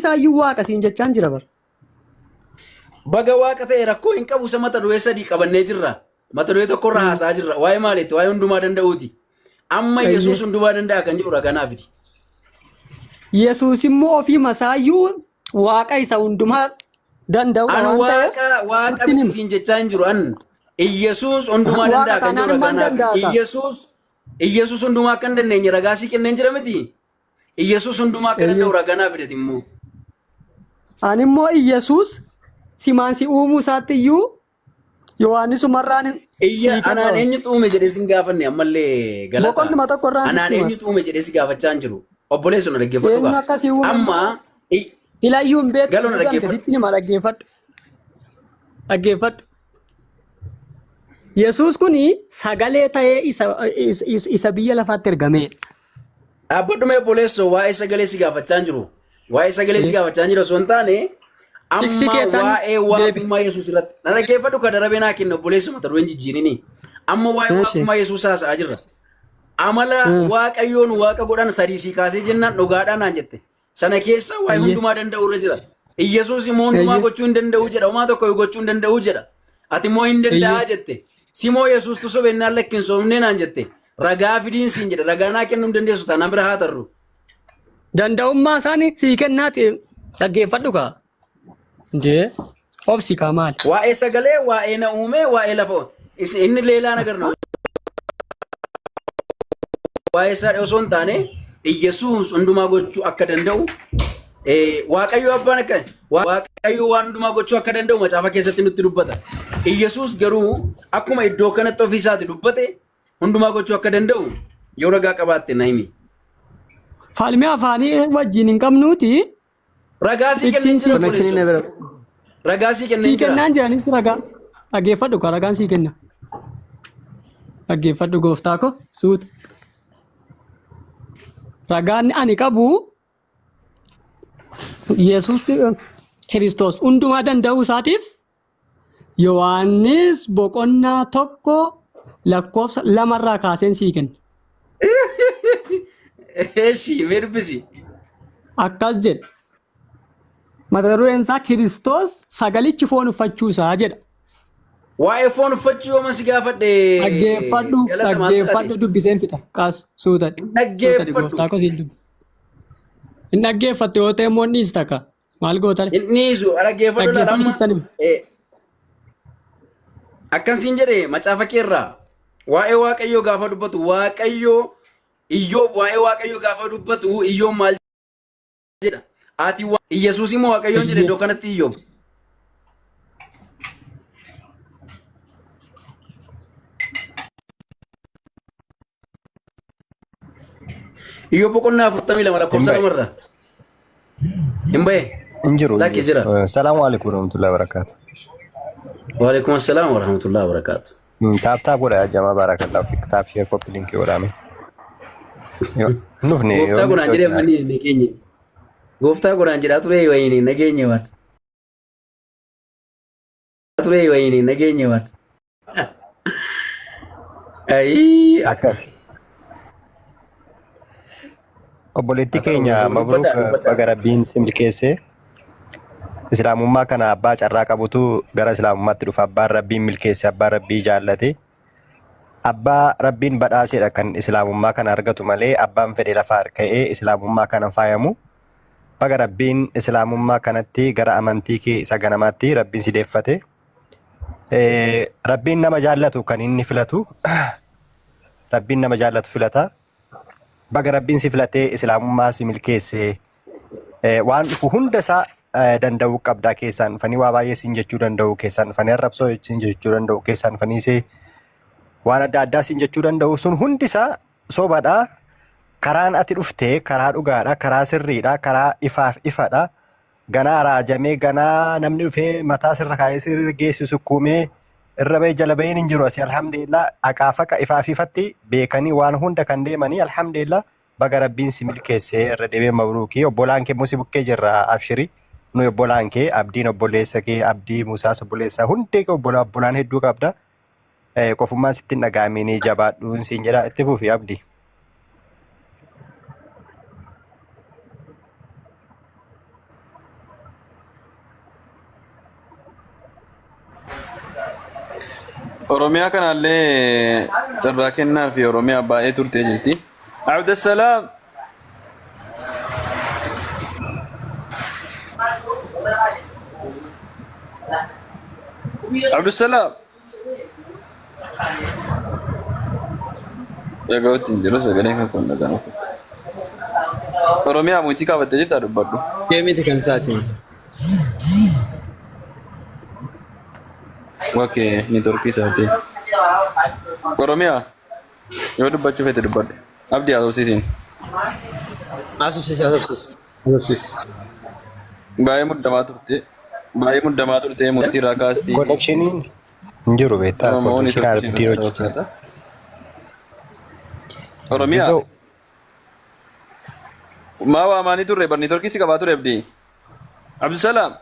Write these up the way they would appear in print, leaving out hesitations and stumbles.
isaa iyyuu waaqa siin jechaan jira bara. Baga waaqa ta'e rakkoo hin qabu isa mata duree sadii qabannee jirra. Mata duree tokkorra haasa'aa jirra. Waa'ee maaliiti? Waa'ee hundumaa danda'uuti. Amma Eeyyee. Yesuus hundumaa danda'a kan jedhu ragaa naa fidi. Yesuus immoo ofii masaayyuu waaqa isa hundumaa danda'udha An waan ta'eef waaqa waaqa sittin miti hima. siin jechaa hin jiru. An Iyyasuus hundumaa Waaqa danda'a kan jedhu taanaan ragaa maal naa fidi. danda'a ta'a? Iyyasuus Iyyasuus hundumaa akka hin dandeenye ragaa sii kenneen jira miti. Iyyasuus hundumaa akka Eeyyee. danda'u ragaa naa fidati immoo. Ani immoo Iyyasuus simaan si uumuu isaatti iyyuu Yohaannisumarraan Iyya sii kenna anaan waan. eenyutu uume jedhee sin gaafanne ammallee galata. Boqonnuma tokko irraan Anaan sitti hima. eenyutu uume jedhee si gaafachaa hin jiru. Obboleessu na dhaggeeffadhu Eenyu gaa. akka si uume Amma i- silayyuu hin beektu galoo na dhugaan kee dhaggeeffadhu. sitti hima dhaggeeffadhu. Dhaggeeffadhu. Yesuus kun sagalee ta'ee isa, isa, isa isa biyya lafaatti ergameedha. Dhaabbadhu mee obboleessoo waa'ee sagalee si gaafachaa hin jiru. Waa'ee sagalee si gaafachaa hin jiru osoo hin taane Tiksi amma keessaan waa'ee deebi. waaqummaa Yesuus irratti. Na dhaggeeffadhu ka darabee naa kenna obboleessa mata dureen jijjiirini. Amma waa'ee Eeshi. waaqummaa Yesuus haasa'aa jirra. Amala Waaqayyoon waaqa godhan sadii sii kaasee jennaan dhugaadhaa naan jette. Sana keessa waa'ee Eeyyee. hundumaa danda'u irra jira. Iyyasuus immoo hundumaa Eeyyee. gochuu hin danda'u jedha. Homaa tokko gochuu hin danda'u jedha. Ati immoo hin danda'a Eeyyee. jette. Simoo Yesuustu sobennaan lakki hin soomnee naan jette. Ragaa fidiin siin jedha. Ragaa naa kennuu hin dandeessu taanaan bira haa tarru. Danda'ummaa isaanii sii kennaati dhaggeeffadhu kaa. Jee obsi kaa maali? Waa'ee sagalee, waa'ee na uumee, waa'ee lafa inni leelaa nagarna. Waa'ee isaa osoo hin taane Iyyasuus hundumaa gochuu akka danda'u Waaqayyo abbaan akka Waaqayyo waan hundumaa gochuu akka danda'u macaafa keessatti nutti dubbata. Iyyasuus garuu akkuma iddoo kanatti ofii isaati dubbate hundumaa gochuu akka danda'u yoo ragaa qabaatte na himi. Falmii afaanii wajjin hin qabnuuti. Ragaa sii kenneen Tiksiin jira sii Connection obboleessoo. na bira. Ragaa sii kenneen sii jira. kennaan jiranis ragaa. Dhaggeeffadhu kaa ragaan sii kenna. Dhaggeeffadhu gooftaa ko suuta. Ragaan ani qabu Yesuus Kiristoos hundumaa danda'uu isaatiif Yohaannis boqonnaa 1 lakkoofsa 2 irraa kaaseen sii kenna. Eshi mee dubbisi. Akkas jedha. Mata dureen isaa Kiristoos sagalichi foon uffachuu isaa jedha. Waa'ee foon uffachuu yooma si gaafadhe Dhaggeeffadhu galata maal dhaggeeffadhu taate? dubbiseen fixa. Qaas suutadhi. Hin Suutadhi dhaggeeffadhu. gooftaa koo siin dubbi. Hin dhaggeeffattu yoo ta'e immoo hin dhiista ka. Maal gootare? Hin dhiisu dhaggeeffadhu laala Dhaggeeffadhu amma. sittan hima. Akkan siin jedhe macaafa keerraa waa'ee Waaqayyoo gaafa dubbatu Waaqayyoo Iyyoob waa'ee Waaqayyoo gaafa dubbatu Iyyoob maal jedha? Ati Iyyasuus immoo Waaqayyoon jedhe iddoo kanatti Iyyoob. Iyyoob boqonnaa 42 lakkoofsa Hin 2 irra. Hin bahe. Hin jiru. Lakki jira. Salaamu alaikum warahmatullahi wabarakatuh. Waalaikum assalaam warahmatullahi wabarakatuh. Taap taap godha jamaa barakallahu fik. Taap share copy link godhame. Nufne Gooftaa godhaan jedhee amma ni nageenye. Gooftaa godhaan jedhaa ture wayini nageenye waan. Ture wayini nageenye waan. Ayii. Akkas. Obboleettii Haa ta'u keenya obboleessa mabruuk dubbadhaa dubbadhaa. baga rabbiin si milkeesse. Islaamummaa kana abbaa carraa qabutu gara islaamummaatti dhufa. Abbaan rabbiin milkeesse, abbaan rabbii jaallate. Abbaa rabbiin badhaasedha kan islaamummaa kana argatu malee abbaan fedhe lafaa ka'ee islaamummaa kana faayamu. Baga rabbiin islaamummaa kanatti gara amantii kee isa ganamaatti rabbiin si deeffate. Rabbiin nama jaallatu kan inni filatu. Rabbiin nama jaallatu filata. Baga rabbiin si filatee islaamummaa si milkeesse. Waan dhufu hunda isaa danda'uu qabdaa keessaan dhufanii waa baay'ee siin jechuu danda'u keessaan dhufanii arrabsoo siin jechuu danda'u keessaan dhufanii see waan adda addaa siin jechuu danda'u sun hundi isaa sobadha. Karaan ati dhufte karaa dhugaadha karaa sirriidha karaa ifaaf ifadha. Ganaa raajamee ganaa namni dhufee mataa sirra kaa'ee sirra geessu sukkuumee irra bahee jala baheen hin jiru asii alhamdulillah haqaaf haqa ifaaf ifatti beekanii waan hunda kan deemanii alhamdulillah baga rabbiin si milkeesse irra deebi'ee mabruukii obbolaan kee immoo si bukkee jirra abshiri nuyi obbolaan kee abdiin obboleessa kee abdii musaas obboleessa hundee kee obbola obbolaan hedduu qabda qofummaan sitti hin dhaga'amiin jabaadhuun siin jedha itti fufi abdii. Oromiyaa kanallee carraa kennaa fi Oromiyaa baay'ee turtee jirti. Abdusalaam. Abdusalaam. Dhaga'uutti hin jiru sagaleen kan kun dhaga'amu. Oromiyaa mootii kaafattee jirtaa dubbadhu. Deemiti kan isaati. Okay, niitoorkii isaati. Oromiyaa yoo dubbachuu fete dubbadhu. Abdii haasofsiisiin. Haasofsiisi haasofsiisi. Haasofsiisi. Baay'ee muddamaa turte. Baay'ee muddamaa turte murtii irraa kaasti. Connectioniin hin jiru beektaa. Amma immoo Connection niitoorkii abdii ishee hojjechaa. fakkaata. Oromiyaa Gisoo maa waamaanii turre bar niitoorkii si qabaa ture Abdii. Abdusalaam.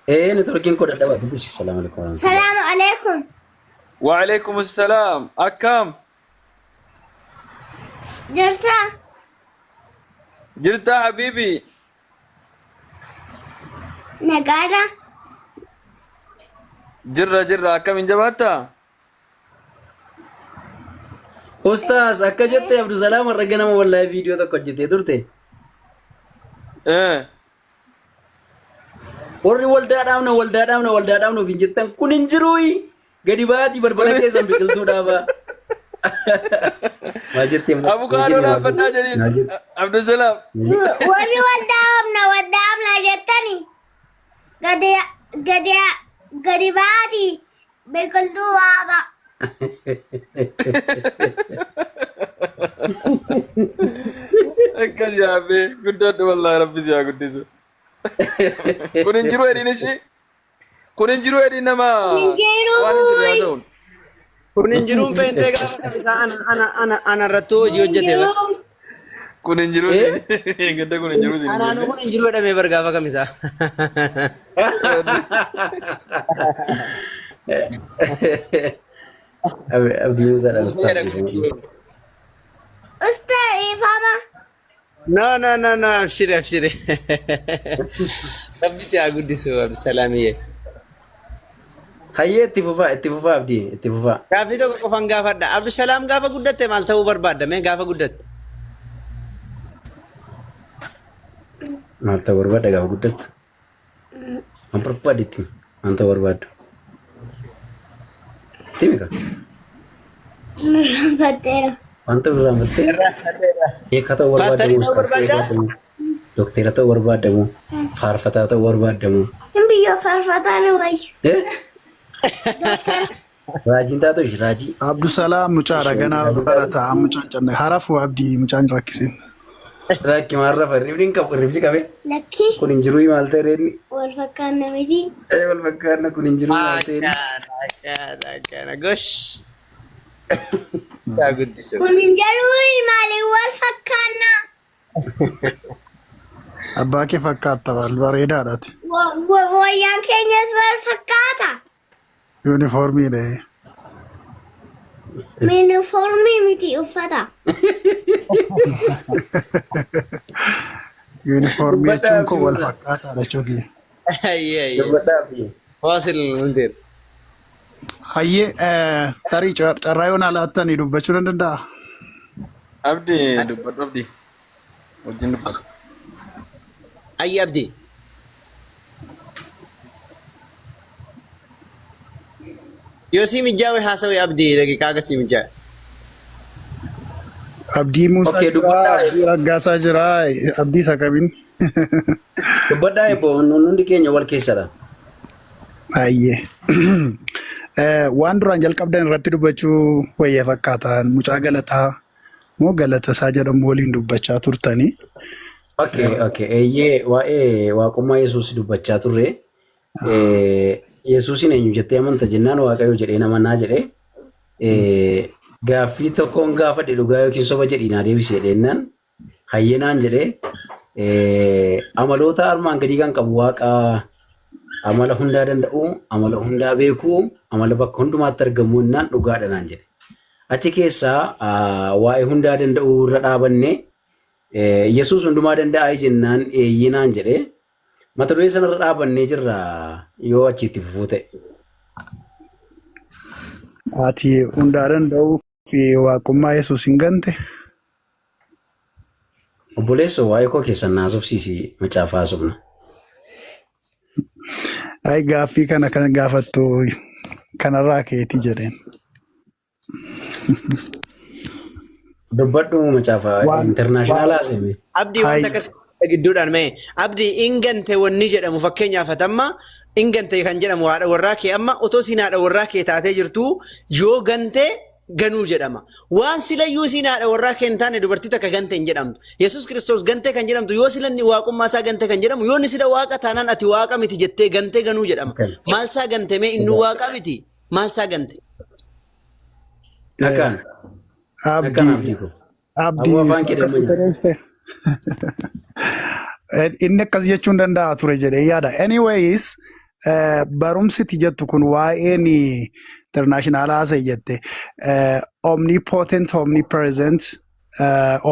Ee networkiin koo dadhabaa dubbisi. Salaam alaikum warahmatullahi. Salaamu alaikum. Waalaikum salaam. Akkam Jirta? jirtaa habiibi? Nagaadha? Jirra jirra akkam hin jabaattaa? Ustaaz akka jette Abdusalaam har'a ganama wallaahi viidiyoo tokko hojjetee turte. Eh. Warri waldaa dhaabna waldaa dhaabna waldaa dhaabna ofiin jettan kun hin jiruuyi. Gadi ba'aatii balbala keessan biqiltuu dhaabaa. Maal jettee Abukaadoo dhaabbadhaa jedhiin. Abdusalaam. Warri waldaa amna waldaa amna jettani gadi gadi gadi baati biqiltuu waaba. Akkas yaabee guddadhu wallaahi rabbi si haa guddisu. Kun hin jiru hedhiin ishii. Kun hin jiru hedhiin nama Hin jiru. waan hin jirre haasa'uun. Kun hin jiruun peentee gaafa kamisaa ana ana ana ana irrattuu hojii hojjete bar. Kun hin jiru gadda kun hin jiru siin Anaanuu jette. kun hin jiru jedhamee bar gaafa kamisaa. Abdii Musaadhaan ustaaz. Ustaz ifama. No no no no abshiri abshiri. Rabbi si haa guddisu Abdusalaamiyye. Hayyee itti fufaa itti fufaa Abdii itti fufaa. Gaaffii tokko qofan gaafadha. Abdusalaam gaafa guddatte maal ta'uu barbaadda mee gaafa guddatte? Maal ta'uu barbaadda gaafa guddattu? Waan barbaadde itti himi. Waan ta'uu barbaaddu. Itti himi kaa. Nurraanfadheera. Waan ta'uu irraanfattee sheeka ta'uu barbaadda Paastarii moo ta'uu ustaaz ta'uu barbaaddaa? barbaadda moo dokteera ta'uu barbaadda moo faarfataa ta'uu barbaadda moo? Hin biyyoo faarfataan wayyu. Eh? Raajiin taatu ishee raajii. Abdusalaam mucaadha ganaa barata mucaan canne harafu abdii mucaan rakkisin. Rakki maal rafa hirribni hin qabu hirribsi qabe. Lakki Kun hin jiruu maal ta'e reenni? wal fakkaanna miti. Ee wal fakkaanna kun hin jiruu maal ta'e reenni? Akkana akkana gosh. Yaa guddisu. Kun hin jiruu maaliin wal fakkaanna? Abbaa kee fakkaatta baal bareedaadhaati. Wayyaan keenyas wal fakkaata. Yuunifoormiidha. Yuunifoormii miti uffata. Yuunifoormii Dubbadhaa jechuun kun wal Abdii Musaa. fakkaataadha jechuun. Ayyee ayyee. Dubbadhaa Abdii. Waasil hundeer. Hayyee tarii carraa yoon alaattanii dubbachuu nan danda'a. Abdii dubbadhu Abdii. Wajjin dubbadhu. Ayyee Abdii. Yoo sii mijaa'e haasawee Abdii daqiiqaa akka sii mijaa'e. Abdii Muusaa Okay, jira, dubbadhaa. Abdii Raggaasaa jira, Abdii isa kamiin. Dubbadhaa eebbo hundi keenya wal keessadha. Hayyee. Waan duraan jalqabdan irratti dubbachuu wayya fakkaata. Mucaa Galataa moo Galatasaa jedhamu waliin dubbachaa turtanii. Okay, okay. Eeyyee waa'ee waaqummaa Yesuus dubbachaa turre. Yesuusin eenyu jettee amanta jennaan Waaqayyo jedhee namanaa jedhee. Gaaffii tokkoon gaafadhe dhugaa yookiin soba jedhii naa deebisi jedheennaan hayyee naan jedhee amaloota armaan gadii kan qabu waaqa amala hundaa danda'u, amala hundaa beekuu, amala bakka hundumaatti argamu jennaan dhugaadha naan jedhe. Achi keessaa waa'ee hundaa danda'uu irra dhaabannee Yesuus hundumaa danda'aa jennaan eeyyee naan jedhe. Mata duree sanarra dhaabannee jirra yoo achi itti fufuu ta'e. Ati hundaa danda'uu fi waaqummaa Yesuus hin gante? Obboleessoo, waa'ee koo keessan na haasofsiisi, macaafa haasofna. Ay, gaaffii kana kan gaafattu kanarraa keetii jedheen. Dubbadhu, macaafa international haasa'ime. Abdii, wanta Hay. akkas gidduudhaan mee Abdii, ingante wanni jedhamu, fakkeenyaaf atamma ingante kan jedhamu haadha warraa kee amma otoo siin haadha warraa kee taatee jirtu yoo gante ganuu jedhama. Waan silayyuu siin haadha warraa kee hin taane dubartii takka gante hin jedhamtu. Yesuus Kiristoos gantee kan jedhamtu yoo sila inni waaqummaa isaa gante kan jedhamu yoo inni sila waaqa taanaan ati waaqa miti jettee gantee ganuu jedhama. Maal isaa gante mee? Innuu waaqa miti, maal isaa gante? Akkaan. Akkaan Abdii abdii koo. Abdii Aboo, afaan kee damma nyaata. Inni akkas jechuun danda'a ture jedhee yaada. Anyways, barumsi ati jettu kun waa'een international haasa'e jette. Omnipotent, omnipresent,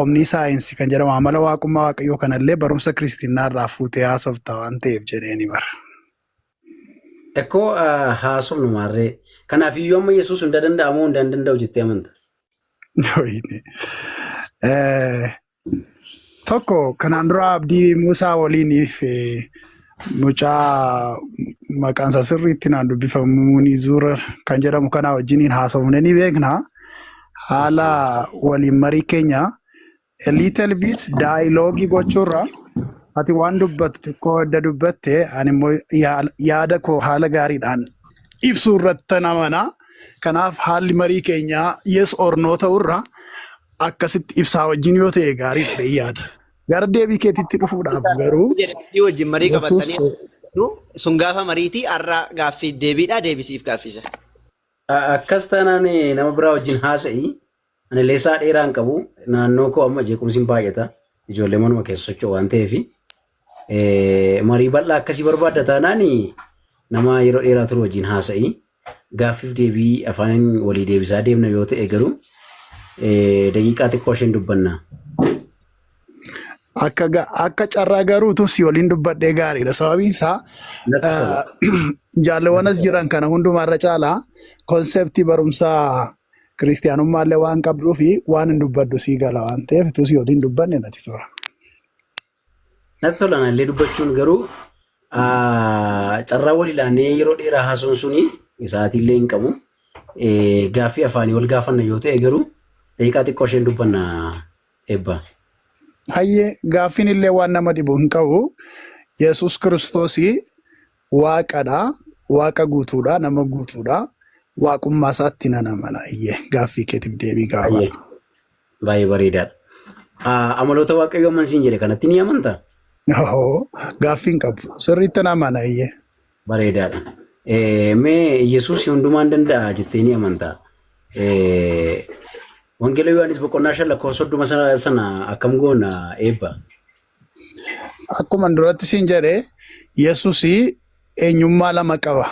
omniscience kan jedhamu amala waaqummaa waaqayyoo kanallee barumsa kiristinnaa irraa fuutee haasofta waan ta'eef jedheeni bara. Ekkoo haasofnu maarree. Kanaaf iyyuu amma Yesuus hunda danda'amoo hunda hin danda'u jettee amanta? Tokko kanaan dura Abdii Muusaa waliiniif mucaa maqaan isaa sirriitti naan dubbifamu Zuura kan jedhamu kana wajjiniin haasofne ni beekna. Haala waliin marii keenya a little bit dialogue gochuurra ati waan dubbattu xiqqoo adda dubbatte, ani immoo yaada koo haala gaariidhaan ibsuu irratti amana. Kanaaf haalli marii keenyaa yes or no ta'urra akkasitti ibsaa wajjin yoo ta'e gaariidha jedhee yaada. Gara deebii keetitti dhufuudhaaf garuu Jedhanii wajjin marii Yesuus qabatanii sun gaafa mariitii har'a gaaffii deebiidha, deebisiif gaaffisa. Akkas taanaan nama biraa wajjin haasa'i. Ani illee isaa dheeraa hin qabu. Naannoo koo amma jeequmsi hin baay'ata. Ijoollee manuma keessa socho'u waan ta'eef. Marii bal'aa akkasii barbaadda taanaan nama yeroo dheeraa turu wajjin haasa'i. Gaaffiif deebii afaaniin walii deebisaa deemna yoo ta'e garuu daqiiqaa xiqqoo isheen dubbanna. Akka carraa garuutu si waliin dubbadhee gaariidha. Sababiin isaa Natti tola. Jaalawwan as jiran kana hundumarra caalaa concept barumsaa kiristiyaanummaa waan qabduu fi waan hin dubbadhu sii gala waan ta'eef utuu si waliin dubbanne natti tola. Natti tola illee dubbachuun, garuu carraa wal ilaannee yeroo dheeraa haasa'uun suni sa'aatii hin qabu. Gaaffii afaanii wal gaafanna yoo ta'e garuu daqiiqaa xiqqoo isheen dubbanna, eebba. Hayyee, gaaffiin illee waan nama dhibu hin qabu. Yesuus Kiristoos waaqadha. Waaqa guutuudha. Nama guutuudha. Waaqummaa isaatti nan amana. Hayyee, gaaffii keetiif deebii Hayyee, gaafaadha. baay'ee bareedaadha. Amaloota waaqayyoo amansiin jedhe kanatti ni amantaa? Ohoo, gaaffii hin qabu. Sirriitti nan amana. Hayyee. Bareedaadha. Mee Yesuus hundumaan danda'a jettee ni amantaa? Wangeela Yohaannis boqonnaa 5 lakkoofsa 30 sana akkam goona, eebba? Akkuma duratti siin jedhe, Yesuus eenyummaa lama qaba.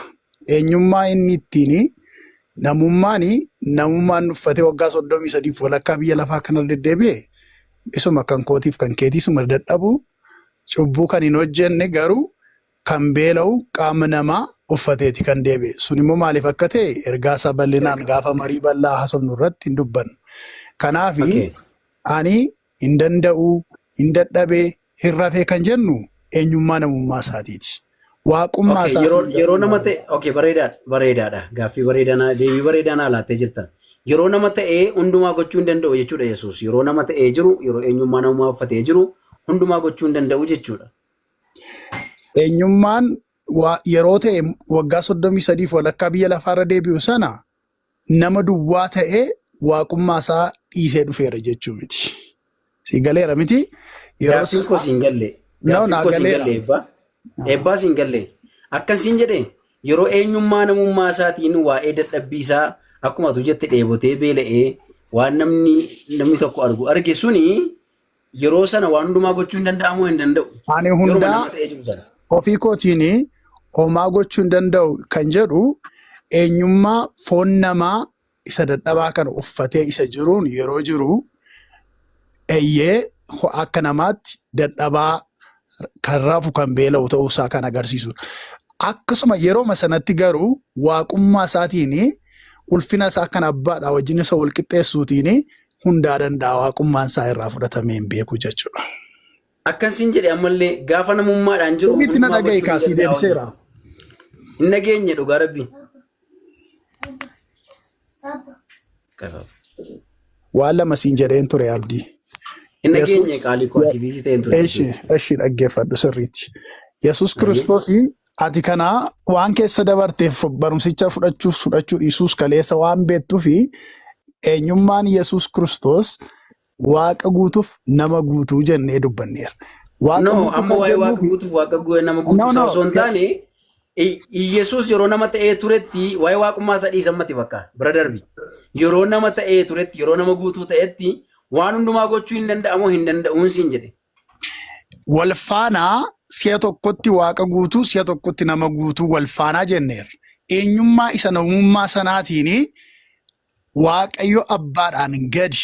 Eenyummaa inni ittiin namummaan namummaan uffatee waggaa 33f walakkaa biyya lafaa kana deddeebi'e isuma kan kootiif kan keetii, isuma dadhabu, cubbuu kan hin hojjenne, garuu kan beela'u qaama namaa uffateeti kan deebi'e. Sun immoo maaliif akka ta'e ergaa isaa bal'inaan gaafa marii bal'aa haasofnu irratti hin dubbannu. Kanaaf ani hin danda'u, hin dadhabee, hin rafee kan jennu eenyummaa namummaa isaatiiti. Waaqummaa Okay, yeroo isaatiin yeroo garuu nama ta'e, okay, bareedaadha, bareedaadha. Gaaffii bareedaa, deebii bareedaa naa laattee jirta. Yeroo nama ta'ee hundumaa gochuu hin danda'u jechuudha Yesuus. Yeroo nama ta'ee jiru, yeroo eenyummaa namummaa uffatee jiru hundumaa gochuu hin danda'u jechuudha. Eenyummaan yeroo ta'e waggaa 33f walakkaa biyya lafaarra deebi'u sana nama duwwaa ta'ee waaqummaa isaa dhiisee dhufeera jechuu miti. Si galeera miti? Yeroo Gaaffiin koo siin galle. No, Gaaffiin naa koo siin galeera. galle, eebbaa. Eebbaa, siin galle. Akkasiin jedhe, yeroo eenyummaa namummaa isaatiin waa'ee dadhabbii isaa akkuma atu jette dheebotee beela'ee waan namni tokko argu arge suni yeroo sana waan hundumaa gochuu hin danda'amu hin danda'u? Ani Yeruma hundaa nama ta'ee jiru sana. ofii kootiin homaa gochuu hin danda'u kan jedhu eenyummaa foon namaa isa dadhabaa kana uffatee isa jiruun yeroo jiru eeyyee, akka namaatti dadhabaa kan rafu kan beela'u ta'uu isaa kan agarsiisudha. Akkasuma yerooma sanatti garuu waaqummaa isaatiin ulfina isaa kan abbaadhaa wajjin isa wal qixxeessuutiin hundaa danda'a waaqummaan isaa irraa fudhatamee hin beeku jechuudha. Akkan siin jedhe ammallee gaafa namummaadhaan jiru Sirriitti na hundumaa dhaga'i gochuu hin kaasii danda'a waan deebiseera. hin dhageenye dhugaa rabbi. Waan lama siin jedheen ture abdii. Hin Yesuus dhageenye qaalii koo asii biisii ta'een ture. Eshi, eshi dhaggeeffadhu sirriitti. Yesuus Kiristoos ati kana waan keessa dabarteef barumsicha fudhachuuf fudhachuu dhiisuus kaleessa waan beektuu fi eenyummaan Yesuus Kiristoos waaqa guutuuf nama guutuu jennee dubbanneerra. Waaqa No, guutuu amma kan waa'ee jennuu waaqa fi guutuuf waaqa nama guutuu no isaa no osoo hin taane Iyyasuus yeroo nama ta'ee turetti waa'ee waaqummaa isaa dhiisan mati bakka bira darbi. Yeroo nama ta'ee turetti yeroo nama guutuu ta'etti waan hundumaa gochuu hin danda'amu hin danda'uun siin jedhe. Wal faanaa si'a tokkotti waaqa guutuu si'a tokkotti nama guutuu wal faanaa jenneerra. Eenyummaa isa namummaa sanaatiin Waaqayyo abbaadhaan gadi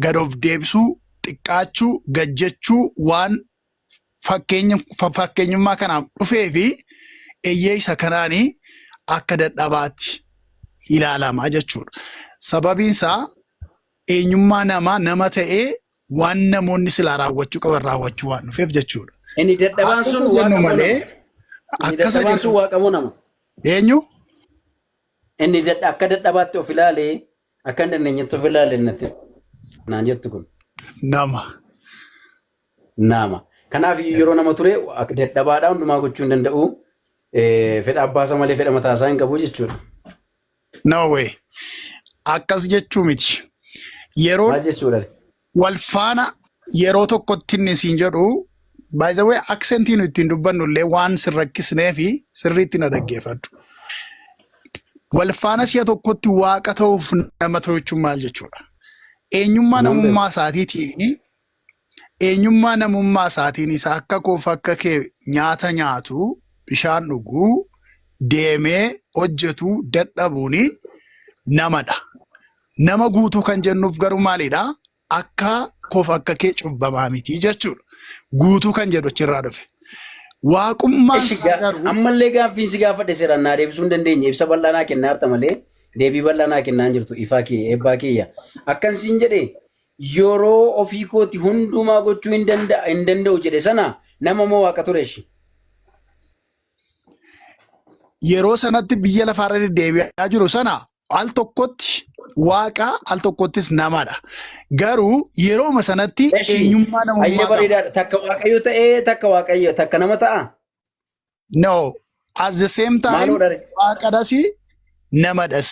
gad of deebisuu, xiqqaachuu, gad jechuu waan fakkeenya fakkeenyummaa kanaaf dhufee fi eeyyee isa kanaanii akka dadhabaatti ilaalama jechuudha. Sababiin isaa eenyummaa namaa nama ta'ee waan namoonni silaa raawwachuu qaban raawwachuu waan dhufeef jechuudha. Inni dadhabaan Akkasa sun jennu waaqa moo malee nama? Inni akkasa dadhabaan sun jennu waaqa moo nama? eenyu? Inni akka dadhabaatti of ilaalee akka hin dandeenyetti of ilaale natti naan jettu kun. Nama. Nama. Kanaaf yeroo nama ture akka dadhabaadhaa hundumaa gochuu hin danda'u. Fedha abbaa isaa malee fedha mataa isaa hin qabu jechuudha. No way. Akkas jechuu miti. Yeroo Maal jechuudha? Wal faana yeroo tokkotti inni siin jedhu, by the way, accentii nu ittiin dubbannu illee waan sin rakkisnee fi sirriitti na dhaggeeffadhu. Wal faana si'a tokkotti waaqa ta'uuf nama ta'u jechuun maal jechuudha? Eenyummaa Nan beeku. Namummaa isaatiitiin eenyummaa namummaa isaatiin isa akka koof akka kee nyaata nyaatu, bishaan dhuguu, deemee hojjetu dadhabuuni namadha. Nama guutuu kan jennuuf garuu maalidha? Akka koof akka kee cubbamaa miti jechuudha. Guutuu kan jedhu achirraa dhufe. Waaqummaan Eshi isaa garuu ammallee gaaffiin si gaafadhe seeraan naa deebisuu hin dandeenye. Ibsa bal'aa naa kennaa jirta malee deebii bal'aa naa kennaa hin jirtu. Ifaa kee eebbaa kiyya. Akkan siin jedhe yeroo ofii kooti hundumaa gochuu hin danda'a hin danda'u jedhe sana nama moo waaqa ture ishi? Yeroo sanatti biyya lafaarra deddeebi'aa jiru sana al tokkotti waaqa al tokkottis namadha. Garuu yerooma sanatti Eshi eenyummaa ayya namummaa qaba. Bareedaadha. Takka waaqayyo ta'ee takka waaqayyo takka nama ta'a. No, at the same time Maaloo dhare? waaqadhas namadhas.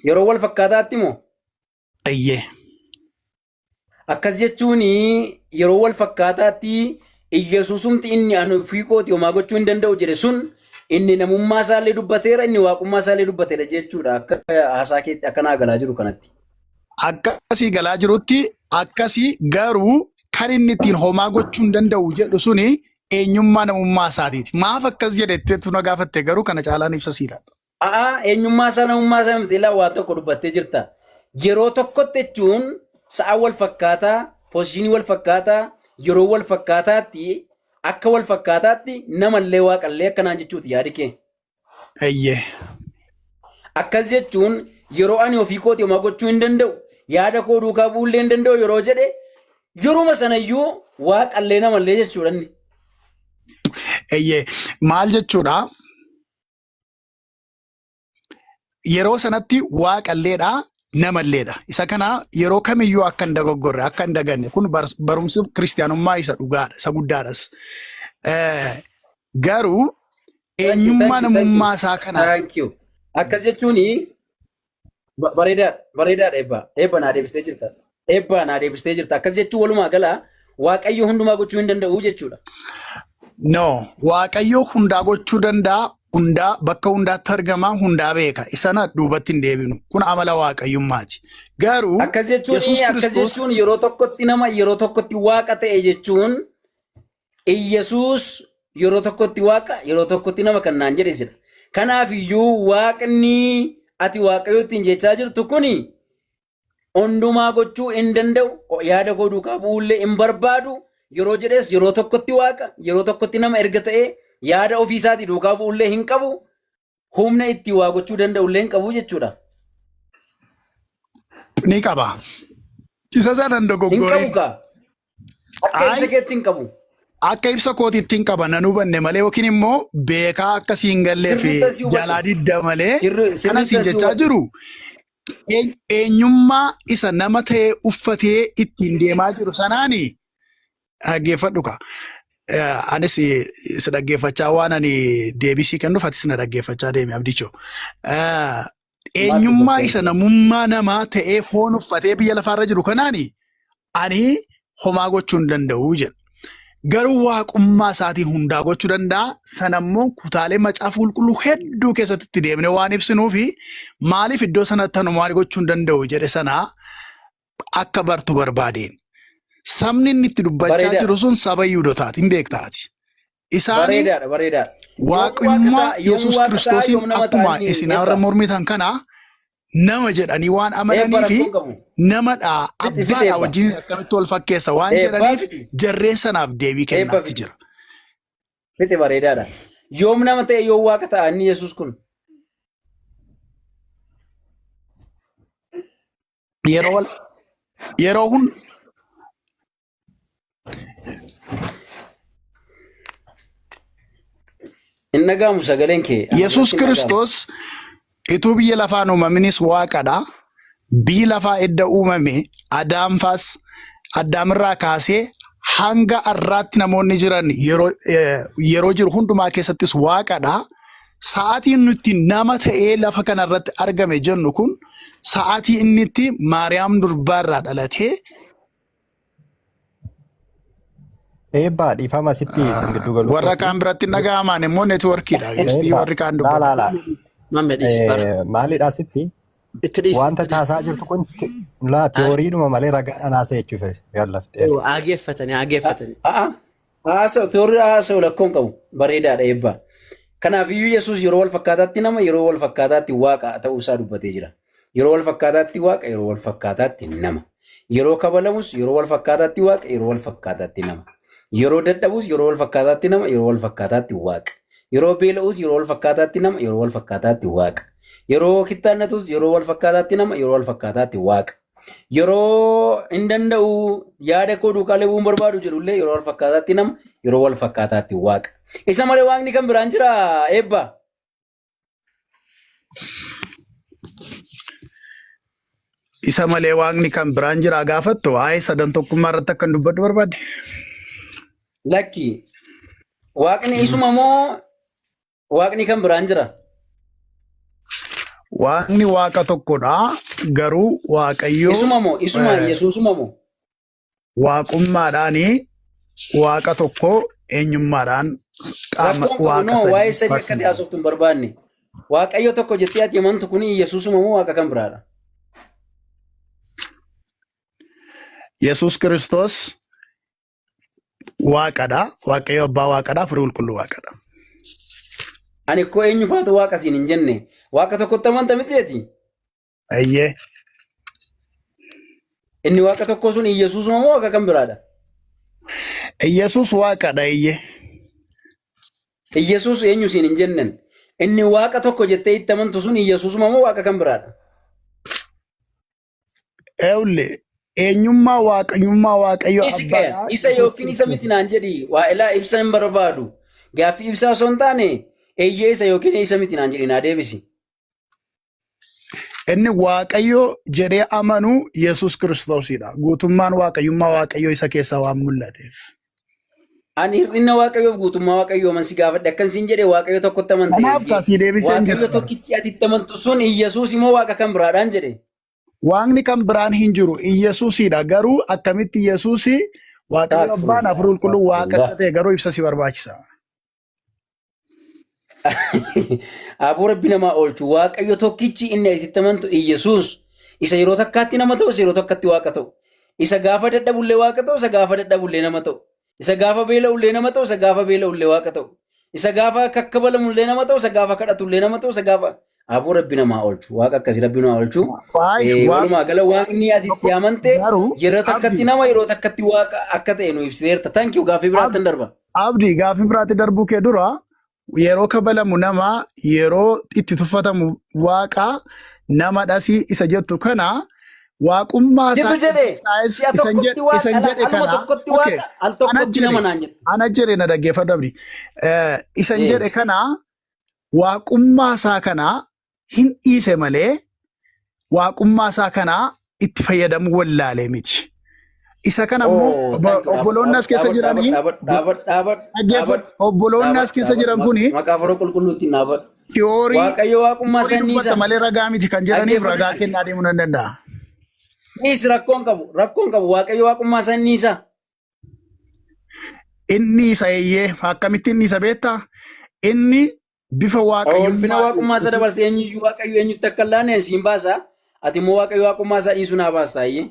Yeroo wal fakkaataatti moo? Eyyee. Akkas jechuun yeroo wal fakkaataatti Iyyasuusumti inni ani ofii kooti homaa gochuu hin danda'u jedhe sun inni namummaa isaallee dubbateera inni waaqummaa isaallee dubbateera jechuudha akka haasaa keetti akka naa galaa jiru kanatti. Akkasii galaa jirutti akkasii, garuu kan inni ittiin homaa gochuu hin danda'u jedhu suni eenyummaa namummaa isaatiiti. Maaf akkas jedhe na gaafatte garuu kana caalaan ibsa siidha. A'aa, eenyummaa isaa namummaa isaa miti ilaa waa tokko dubbattee jirta. Yeroo tokkotti jechuun sa'a wal fakkaataa, position wal fakkaataa, yeroo wal fakkaataatti akka wal fakkaataatti namallee waaqallee akkanaan jechuuti yaadi kee. Eyyee. Akkas jechuun yeroo ani ofii kooti homaa gochuu hin danda'u, yaada koo duukaa bu'ullee hin danda'u yeroo jedhe yeruma sanayyuu waaqallee namallee jechuudha inni. Eyyee. Maal jechuudha? Yeroo sanatti waaqalleedha namalleedha. Isa kana yeroo kamiyyuu akka hin dogoggorre akka hin daganne kun barumsi kiristaanummaa isa dhugaadha isa guddaadhas. Garuu Thank you, eenyummaa thank you, thank you. namummaa isaa kana Thank you. Akkas jechuun bareedaadha, bareedaadha eebbaa. Eebba naa deebistee jirta. Eebbaa naa deebistee jirta. Akkas jechuun walumaa gala Waaqayyo hundumaa gochuu hin danda'u jechuudha. No, Waaqayyo hundaa gochuu danda'a, hundaa bakka hundaatti argama, hundaa beeka. Isana duubatti hin deebinu. Kun amala Waaqayyummaati. Garuu Akkas jechuun Yesuus akkas Kiristoos jechuun yeroo tokkotti nama yeroo tokkotti waaqa ta'e jechuun Iyyasuus yeroo tokkotti waaqa yeroo tokkotti nama kan naan jedhe sila. Kanaaf iyyuu waaqni ati waaqayyo ittiin jechaa jirtu kuni hundumaa gochuu hin danda'u, yaada koo duukaa bu'uullee hin barbaadu yeroo jedhes yeroo tokkotti waaqa yeroo tokkotti nama erga ta'ee yaada ofii isaatii duukaa bu'uullee hin qabu. Humna itti waa gochuu danda'u illee hin qabu jechuudha. Ni qaba. Isa sana hin Hin qabu dogoggoreen. kaa. Akka ibsa Ayi keetti hin qabu. akka ibsa kootiitti hin qaba nan hubanne malee yookiin immoo beekaa akka siin gallee fi Sirriitti si hubadhe. jalaa didda malee kana Sirriitti siin si jechaa hubadhe. jiru eenyummaa isa nama ta'ee uffatee ittiin deemaa jiru sanaani dhaggeeffadhu ka. Anis si dhaggeeffachaa waan ani deebisii kennuuf atis na dhaggeeffachaa deemi Abdichoo. Maal Eenyummaa dubbachaa isa jirta? namummaa namaa ta'ee foon uffatee biyya lafaarra jiru kanaani ani homaa gochuu hin danda'u jedha. Garuu waaqummaa isaatiin hundaa gochuu danda'a. Sanammoo kutaalee macaafa qulqulluu hedduu keessatti itti deemnee waan ibsinuufi maaliif iddoo sanatti anumaan gochuu hin danda'u jedhe sanaa akka bartu barbaadeen. Sabni inni itti dubbachaa Bareedaadha. jiru sun saba Yihuudootaati hin beektaati. Isaani Bareedaadha bareedaadha. Yoom waaqa waaqummaa ta'a yoom Yesuus waaqa ta'a Kiristoosiin yoom nama ta'a akkuma inni isin warra eebba. mormitan kana nama jedhanii waan Eebba amananii fi rakkoon qabu. namadha Fixi fixi abbaadha eebba. wajjin akkamitti wal fakkeessa waan Eebbaa jedhaniif fixi. jarreen sanaaf deebii Eebba kennaatti fixi. jira. Fixi bareedaadha. Yoom nama ta'e yoom waaqa ta'a inni Yesuus kun? Yeroo wal yeroo hun Hin dhaga'amu sagaleen kee. Ana Yesuus biratti hin dhaga'amu. Kiristoos ituu biyya lafaan uumaminis waaqadha. Biyyi lafaa edda uumame Adaamfaas Addaamirraa kaasee hanga har'aatti namoonni jiran yeroo jiru hundumaa keessattis waaqadha. Sa'aatiin nuti nama ta'ee lafa kanarratti argame jennu kun sa'aatii inni itti Maariyaam durbaarraa dhalatee Eebbaa dhiifama asitti isin gidduu galuu warra kooti. kaan biratti hin dhaga'amaan immoo neetwoorkiidha. Gistii Eebbaa warri kaan laa dubbatu. laa laa. Mamme dhiisi bara. Maalidha asitti Itti dhiisi wanta itti dhiisi. taasaa jirtu kun laa tiyooriidhuma malee ragaadhaan haasa'e jechuuf yaallaftee. Aageeffatanii aageeffatanii. A'a. Haasa'u toorri haasa'u lakkoon qabu. Bareedaadha eebba. Kanaafiyyuu Yesuus yeroo wal fakkaataatti nama yeroo wal fakkaataatti waaqa ta'uu isaa dubbatee jira. Yeroo wal fakkaataatti waaqa yeroo wal fakkaataatti nama. Yeroo kabalamus yeroo wal fakkaataatti waaqa yeroo wal fakkaataatti nama. Yeroo dadhabus yeroo wal fakkaataatti nama yeroo wal fakkaataatti waaqa. Yeroo beela'us yeroo wal fakkaataatti nama yeroo wal fakkaataatti waaqa. Yeroo kittaannatus yeroo wal fakkaataatti nama yeroo wal fakkaataatti waaqa. Yeroo hin danda'u yaada koo duukaa lebuun barbaadu jedhullee yeroo wal fakkaataatti nama yeroo wal fakkaataatti waaqa. Isa malee waaqni kan biraan jira eebba. Isa malee waaqni kan biraan jira gaafattu waa'ee sadan tokkummaa irratti akkan dubbadhu barbaadde. Lakki waaqni isuma moo waaqni kan biraan jira? Waaqni waaqa tokkodha. Garuu Waaqayyo Isuma moo isuma Yesuusuma moo? waaqummaadhaani waaqa tokko eenyummaadhaan qaama Rakkoon qabu waaqa noo waa'ee sadii sadii akka barsiisa. haasoftu hin barbaanne. Waaqayyo tokko jettee ati amantu kuni Yesuusuma moo waaqa kan biraadha? Yesuus Kiristoos waaqadha. Waaqayyo abbaa waaqadha. Hafuurri qulqulluu waaqadha. Ani koo eenyu faatu waaqa siin hin jenne. Waaqa tokkotti amanta miti ati? Ayyee. Inni waaqa tokko sun Yesuusuma moo waaqa kan biraadha? Yesuus waaqadha. Ayyee. Yesuus eenyu siin hin jennen. Inni waaqa tokko jettee itti amantu sun Yesuusuma moo waaqa kan biraadha? Eewle eenyummaa waaqayyummaa waaqayyo Isi qe'e abbaadha. isa Yesuus yookiin isa miti naan jedhi waa ilaa ibsa hin barbaadu. Gaaffii ibsaa osoo hin taane eeyyee isa yookiin isa miti naan jedhi naa deebisi. Inni waaqayyo jedhee amanu Yesuus Kiristoosidha. Guutummaan waaqayyummaa waaqayyo isa keessaa waan mul'ateef. Ani hir'ina waaqayyoof guutummaa waaqayyoo aman si gaafadhe akkan siin jedhe waaqayyo tokkotti amante Kanaaf eeyyee. kaasii deebiseen Waaqayyo jira. tokkichi ati itti amantu sun Iyyasuus immoo waaqa kan biraadhaan jedhe. Waaqni kan biraan hin jiru Iyyasuusidha. Garuu akkamitti Iyyasuus Waaqayyo abbaan Astaghfirullah, hafuurri qulqulluu waaqa astaghfirullah. akka ta'e garuu ibsa si barbaachisa. Aboo rabbi namaa oolchu waaqayyo tokkichi inni ati itti amantu Iyyasuus isa yeroo takkaatti nama ta'u isa yeroo takkatti waaqa ta'u isa gaafa dadhabullee waaqa ta'u isa gaafa dadhabullee nama ta'u isa gaafa beela'ullee nama ta'u isa gaafa beela'ullee waaqa ta'u isa gaafa kakkabalamullee nama ta'u isa gaafa kadhatullee nama ta'u isa gaafa aboo rabbi namaa oolchu waaqa akkasii rabbi namaa oolchu. Waa'ee waaqa Walumaa gala waaqni ati itti amante garuu yeroo takkatti abdii nama yeroo takkatti waaqa akka ta'e nu ibsiteerta. Thank you gaaffii biraatti hin darba. abdii gaaffii biraatti darbuu kee dura Yeroo kabalamu nama, yeroo itti tuffatamu waaqa, nama dhasii isa jettu kana waaqummaa isaa Jettu jedhe si'a isan tokkotti jedhe waaqa isan jedhe aluma kana tokkotti okay waaqa al ana tokkotti nama jedhe naan jette. ana jedhe na dhaggeeffadhu abdi. Isan Eh. jedhe kana waaqummaa isaa kana hin dhiise malee waaqummaa isaa kana itti fayyadamuu wallaalee miti. Isa kana immoo Oh, thank you. obboloonni as keessa Dhaabadhu, jiranii dhaabadhu, dhaabadhu, dhaabadhu, dhaggeeffadhu. dhaabadhu, Obboloonni as dhaabadhu, keessa dhaabadhu. jiran kuni Maqaa afura qulqulluutiin dhaabadhu. tiyoorii Waaqayyo waaqummaa tiyoorii isaa ni dubbatta isa. malee ragaa miti kan jedhaniif Dhaggeeffadhu ragaa ishee. kennaa deemuu nan danda'a. Dhiis rakkoon qabu, rakkoon qabu. Waaqayyo waaqummaa isaa ni isa. Inni isa eeyyee akkamitti inni isa beektaa? Inni bifa Ulfina waaqayyummaatiin waaqummaa isaa utuu dabarse eenyuyyuu waaqayyo eenyutti akka hin laanne siin baasa. Ati immoo waaqayyo waaqummaa isaa dhiisuu naa baasta ayyee.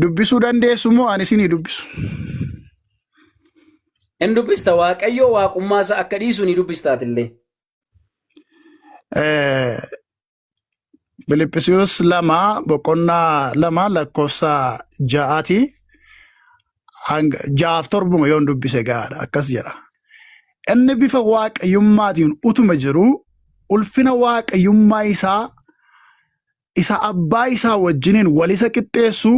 Dubbisuu dandeessu moo ani isinii dubbisu? Hin dubbista waaqayyo waaqummaa isaa akka dhiisu ni dubbista atillee. Filiphisiyoos 2 boqonnaa 2 lakkoofsa 6ti hanga 6f 7 yoon dubbise gahaadha akkas jedha. Inni bifa waaqayyummaatiin utuma jiruu ulfina waaqayyummaa isaa isa abbaa isaa wajjiniin wal isa qixxeessu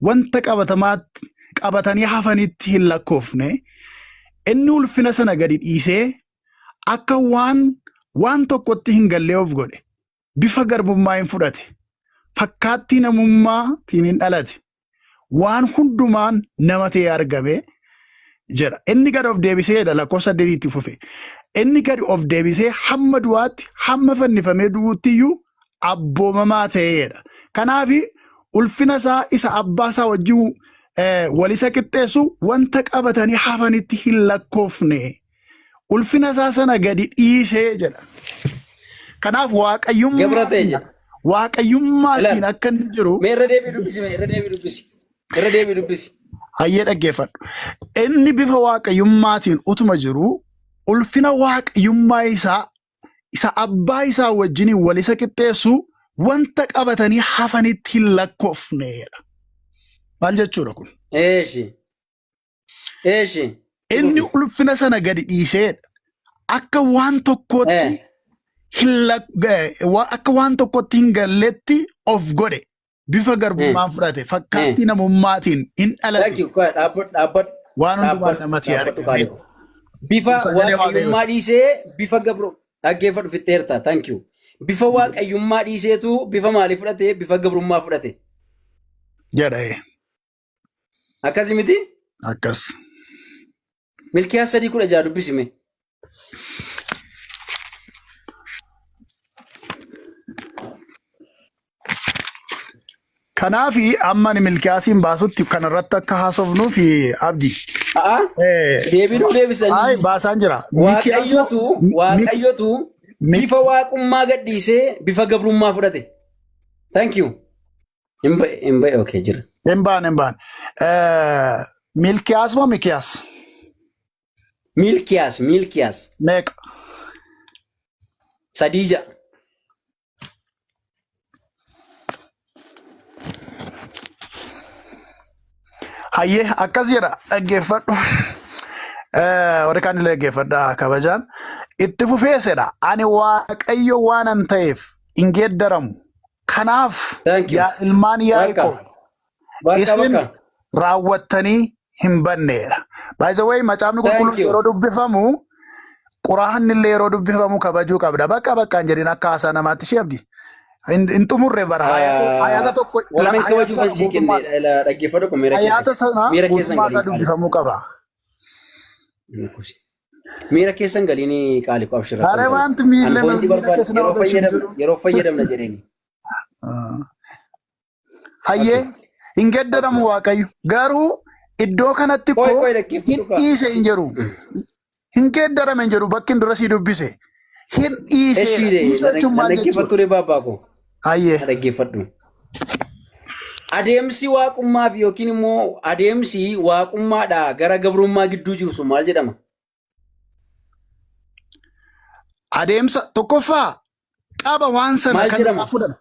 wanta qabatamaatti qabatanii hafanitti hin lakkoofne. Inni ulfina sana gadi dhiisee akka waan waan tokkotti hin gallee of godhe. Bifa garbummaa hin fudhate. Fakkaattii namummaatiin hin dhalate. Waan hundumaan nama ta'ee argame jedha. Inni gad of deebisee jedha lakkoofsa 8tti fufe. Inni gad of deebisee hamma du'aatti hamma fannifamee du'uutti iyyuu abboomamaa ta'ee jedha. Kanaaf ulfina isaa isa abbaa isaa wajjin wal isa qixxeessu wanta qabatanii hafanitti hin lakkoofne. Ulfina isaa sana gadi dhiisee jedha. Kanaaf Gabra ta'e waaqayyummaa jedha. waaqayyummaatiin Ilaali. akka inni jiru Mee irra deebii dubbisi, mee irra deebii dubbisi. Irra deebii dubbisi. Hayyee dhaggeeffadhu. Inni bifa waaqayyummaatiin utuma jiru ulfina waaqayyummaa isaa isa abbaa isaa wajjiniin wal isa qixxeessu wanta qabatanii hafanitti hin lakkoofneedha. Maal jechuudha kun? Eeshi. Eeshi. Inni Fufi. ulfina sana gadi dhiiseedha. Akka waan tokkootti hin akka waan tokkotti hin galletti of godhe. Bifa garbummaan fudhate. Fakkaattii namummaatiin hin Thank dhalate. you. Dhaabbadhu, dhaabbadhu, Waan hundumaan dhaabbadhu, namatti dhaabbadhu argame. qaalii ko. Bifa Kun sagalee waaqayyummaa Waaqayyooti. dhiisee bifa gabru dhaggeeffadhu fixxeerta. Thank you. Bifa waaqayyummaa dhiiseetu bifa maalii fudhate? Bifa gabrummaa fudhate. Jedha ee. Akkasi miti? Akkas. Milkiyaas 3:16 dubbisime. Kanaafi amma ani Milkiyaasiin baasutti kanarratti akka haasofnuuf abdi. A'a. Deebii nuu Ay deebisanii baasaan jira. Mikiyaas Waaqayyotu Waaqayyotu bifa waaqummaa gadhiisee bifa gabrummaa fudhate. Thank you. Hin ba'e hin ba'e okay jira. Hin baane hin baane. Milkiyaas moo Mikiyaas? Miilkiyaas Miilkiyaas Meeqa? 3:6. Hayyee akkas jedha dhaggeeffadhu. Warri kaan illee dhaggeeffadha kabajaan. Itti fufeesedha. Ani Waaqayyo waanan ta'eef hin geeddaramu. Kanaaf Thank you. yaa ilmaan Bakka. Yaaqoob Bakka isin bakka. raawwattanii hin banneedha. By the way, macaafni Thank qulqulluun you. yeroo dubbifamu quraanni illee yeroo dubbifamu kabajuu qabda. Bakka bakkaan jedhin akka haasaa namaatti ishee abdi. Hin xumurre bara hayata tokko Waan hin hayata kabajuufan sana sii guutummaa kenne dhaggeeffadhu kun miira hayata keessan. sana Miira keessan guutummaa isaa galiin qaali. dubbifamuu qaba. Miira keessan galiin qaali ko abshir rakkoon Are qabu. wanti An miila pointii miira barbaade keessa nama yeroo galchu hin fayyadamna jiru. yeroo fayyadamna jedheeni. Hayyee Okay. hin geddaramu Waaqayyo. Garuu iddoo kanatti Qoy koo qoy hin dhaggeeffadhu kaa. dhiise hin jedhu. Hin geeddarame hin jedhu bakki hin dura sii dubbise. Hin dhiiseera. Eshii de Dhiisuu jechuun na maal jechuudha? dhaggeeffattu ree baabbaa koo. Hayyee. Na dhaggeeffadhu. Adeemsi waaqummaa fi yookiin immoo adeemsi waaqummaadhaa gara gabrummaa gidduu jiru sun maal jedhama? Adeemsa tokkoffaa qaba waan sana Maal kan jedhama? irraa fudhame.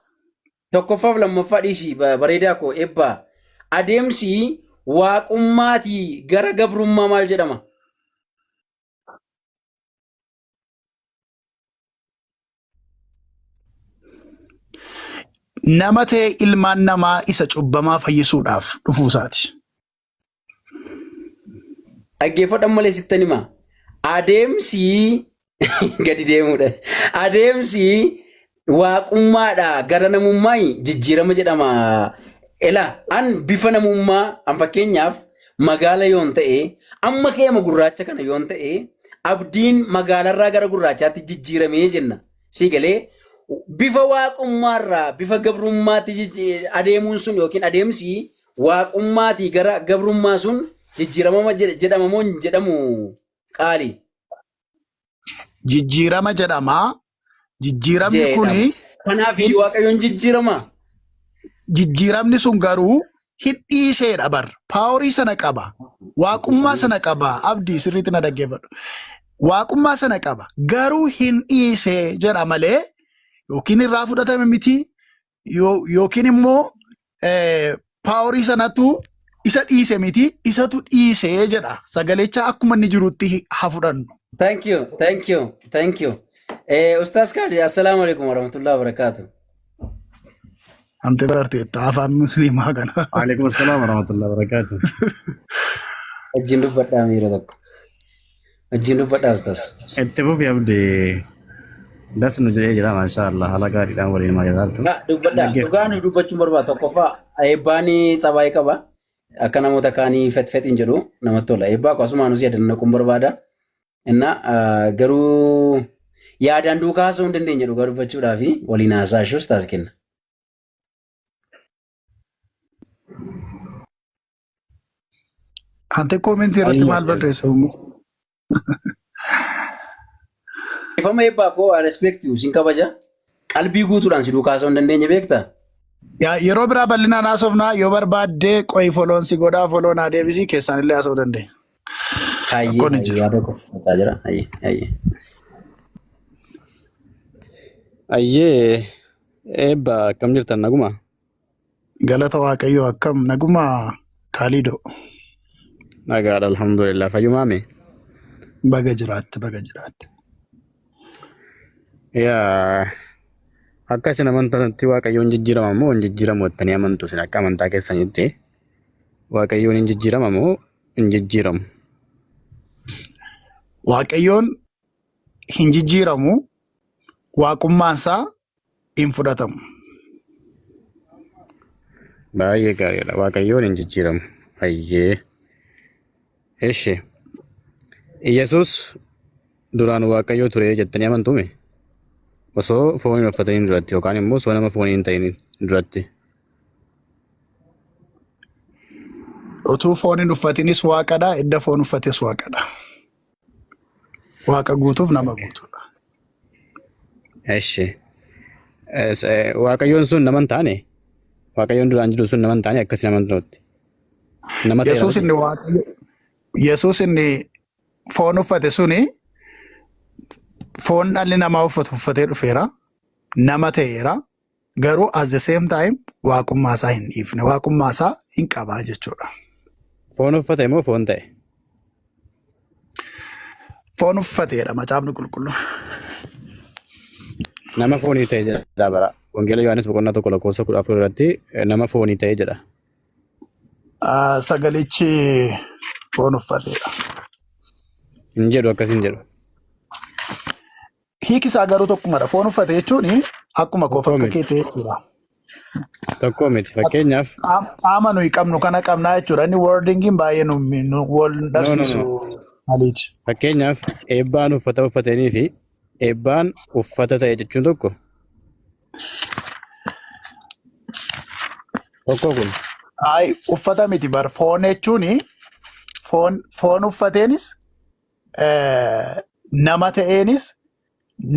Tokkoffaaf lammaffaa dhiisi bareedaa koo eebbaa. Adeemsi waaqummaatii gara gabrummaa maal jedhama? Nama ta'ee ilmaan namaa isa cubbamaa fayyisuudhaaf dhufuu isaati. Dhaggeeffadhan malee sittan hima. Adeemsi gadi deemuudha. Adeemsi waaqummaadha gara namummaa jijjiirama jedhama. Ela an bifa namummaa an fakkeenyaaf magaala yoon ta'e amma keema gurraacha kana yoon ta'e abdiin magaalarraa gara gurraachaatti jijjiiramee jenna. Sii galee bifa waaqummaarraa bifa gabrummaatti adeemuun sun yookiin adeemsi waaqummaatii gara gabrummaa sun jijjiirama jedhama moo hin jedhamu qaali? Jijjiirama jedhama. Jijjiiramni Jedhama. kuni Kanaaf iyyuu Waaqayyoon jijjiirama. Jijjiiramni sun garuu hin dhiiseedha bar. Paaworii sana qaba. Waaqummaa sana qaba. Abdii sirriitti na dhaggeeffadhu. Waaqummaa sana qaba. Garuu hin dhiisee jedha malee yookiin irraa fudhatame miti yookiin immoo paaworii sanatu isa dhiise miti isatu dhiisee jedha. Sagalecha akkuma inni jirutti haa fudhannu. Thank you, thank you, thank you. Ustaaz Kadir, assalaamu alaikum warahmatullahi wabarakatuh. Ante barteetta afaan musliimaa kana. Waalaikum assalam warahmatullahi wabarakatuh. Wajjin dubbadhaa miira tokko. Wajjin dubbadhaa ustaaz. Itti fufi abdi das nu jedhee jira maashaa Allah haala gaariidhaan waliin mari'ataa Dubbadhaa. Dhaggeeffadha. Dhugaa nu dubbachuun barbaada. Tokkoffaa eebbaan tsabaayii qaba. Akka namoota kaanii fet fet hin jedhu namatti tola. Eebbaa akkasumaan nuti yaadannoo naquun barbaada. Inna garuu yaadaan duukaa haasa'uu hin dandeenye dhugaa dubbachuudhaa fi waliin haasaa ishuus taas kenna. Ante koomentii irratti maal barreessa? Ifama eebbaa koo I respect you sin kabaja. Qalbii guutuudhaan si duukaa haasa'uu hin dandeenye beektaa? Yaa, yeroo biraa bal'inaan haasofnaa yoo barbaaddee qo'i foloon si godhaa foloo naa deebisii keessaan illee haasa'uu dandeenya. Hayyee Rakkoon hin hayyee jiru. yaada qofa fudhataa jira. Hayyee hayyee. Ayyee eebba akkam jirtan naguma? Galata Waaqayyoo akkam naguma Kaaliidoo. Nagaadha alhamdulillah fayyumaame. Baga jiraatte baga jiraatte. Yaa akka isin amantanitti Waaqayyoon jijjiirama moo hin jijjiiramu jettanii amantu isin akka amantaa keessanitti Waaqayyoon hin jijjiirama moo hin jijjiiramu? Waaqayyoon hin jijjiiramu waaqummaan isaa hin fudhatamu. Baay'ee gaariidha. Waaqayyoon hin jijjiiramu. Ayyee. Eshi. Iyyasuus duraan Waaqayyoo ture jettanii amantume? Osoo foon hin uffatiniin duratti yookaan immoo osoo nama foonii hin ta'in duratti. Utuu foon hin uffatinis waaqadha, edda foon uffates waaqadha. Waaqa guutuuf nama guutuudha. Eshi. Waaqayyoon sun nama hin taane? Waaqayyoon duraan jiru sun nama hin taane akkasii nama hin ta'utti. Nama ta'eera Yesuus miti. inni Waaqayyo Yesuus inni foon uffate suni foon dhalli namaa uffatu uffatee dhufeera. Nama ta'eera. Garuu at the same time waaqummaa isaa hin dhiifne. Waaqummaa isaa hin qabaa jechuudha. Foon uffate moo foon ta'e? Foon uffateedha macaafni qulqulluu. Nama foonii ta'e jedha bara. Wangeela Yohaannis boqonnaa 1 lakkoofsa 14 irratti nama foonii ta'e jedha. Ah, sagalichi foon uffateedha. Hin jedhu akkas hin jedhu. Hiiki isaa garuu tokkumadha. Foon uffate jechuun akkuma koof Tokkoo akka miti. kee ta'e jechuudha. Tokkoo miti. Fakkeenyaaf Qaama nuyi qabnu kana qabnaa jechuudha. Inni wordingiin baay'ee nu wal no no dhabsiisu no. maliiti. Fakkeenyaaf eebbaan uffata uffatanii fi eebbaan uffata ta'e jechuun tokko. Tokko kun. Ay, uffata miti bar foon jechuun foon uffateenis nama ta'eenis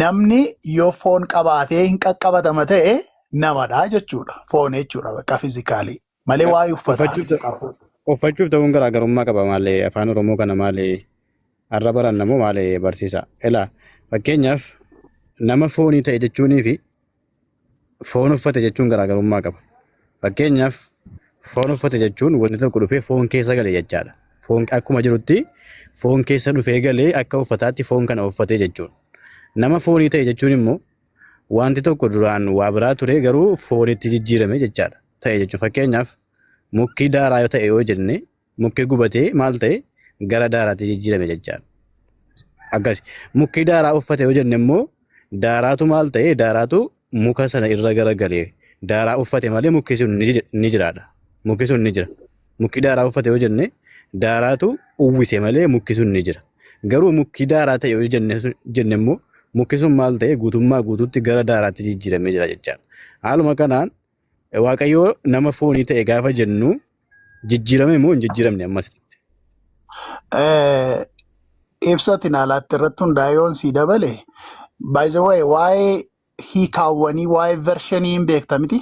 namni yoo foon qabaatee hin qaqqabatama ta'e namadha jechuudha. Foon jechuudha bakka physically malee waa'ee uffataa Uffachuuf miti qabu. Uffachuuf ta'uun garaagarummaa qaba malee afaan Oromoo kana malee har'a baranna moo malee barsiisa. Ilaa fakkeenyaaf nama foonii ta'e jechuunii fi foon uffate jechuun garaagarummaa qaba. Fakkeenyaaf foon uffate jechuun wanti tokko dhufee foon keessa gale jechaadha. Foon akkuma jirutti foon keessa dhufee galee akka uffataatti foon kana uffatee jechuudha. Nama foonii ta'e jechuun immoo Wanti tokko duraan waa biraa ture garuu foonitti jijjiirame jechaadha. Ta'e jechuudha. Fakkeenyaaf mukki daaraa yoo ta'e yoo jenne mukki gubatee maal ta'e gara daaraatti jijjiirame jechaadha. Akkas mukki daaraa uffate yoo jenne immoo daaraatu maal ta'e daaraatu muka sana irra garagalee daaraa uffate malee mukki sun ni jiraadha. Mukki sun ni jira. Mukki daaraa uffate yoo jenne daaraatu uwwise malee mukki sun ni jira. Garuu mukki daaraa ta'e yoo jenne immoo mukki sun maal ta'e guutummaa guutuutti gara daaraatti jijjiiramee jira jechaadha. Haaluma kanaan Waaqayyoo nama foonii ta'e gaafa jennu jijjiirame moo hin jijjiiramne ammas? Ibsa ati naa laatte irratti hundaa'ee yoon sii dabale, by the way, waa'ee hiikaawwanii, waa'ee vershinii hin beekta miti?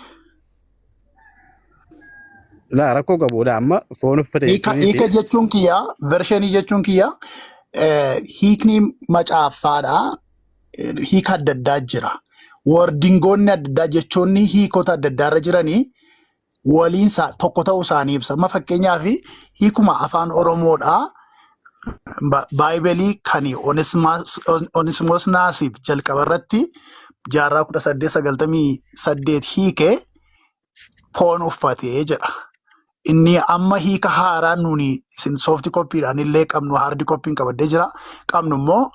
Laa, rakkoo qabuudha amma foon uffate Hiika jechuunii hiika fi jechuun kiyya, vershinii jechuun kiyya, hiikni macaaffaadha. Hiika adda addaa jira. Wordingoonni adda addaa, jechoonni hiikota adda addaa irra jiranii waliin tokko ta'uu isaanii ibsa. Amma fakkeenyaaf hiikuma afaan Oromoodhaa Baayibelii kan Onismoos Naasib jalqaba irratti jaarraa 1898 hiike foon uffatee jedha. Inni amma hiika haaraa nuuni isin soft copyidhaan illee qabnu, hard copyn qabadhee jira. Qabnu immoo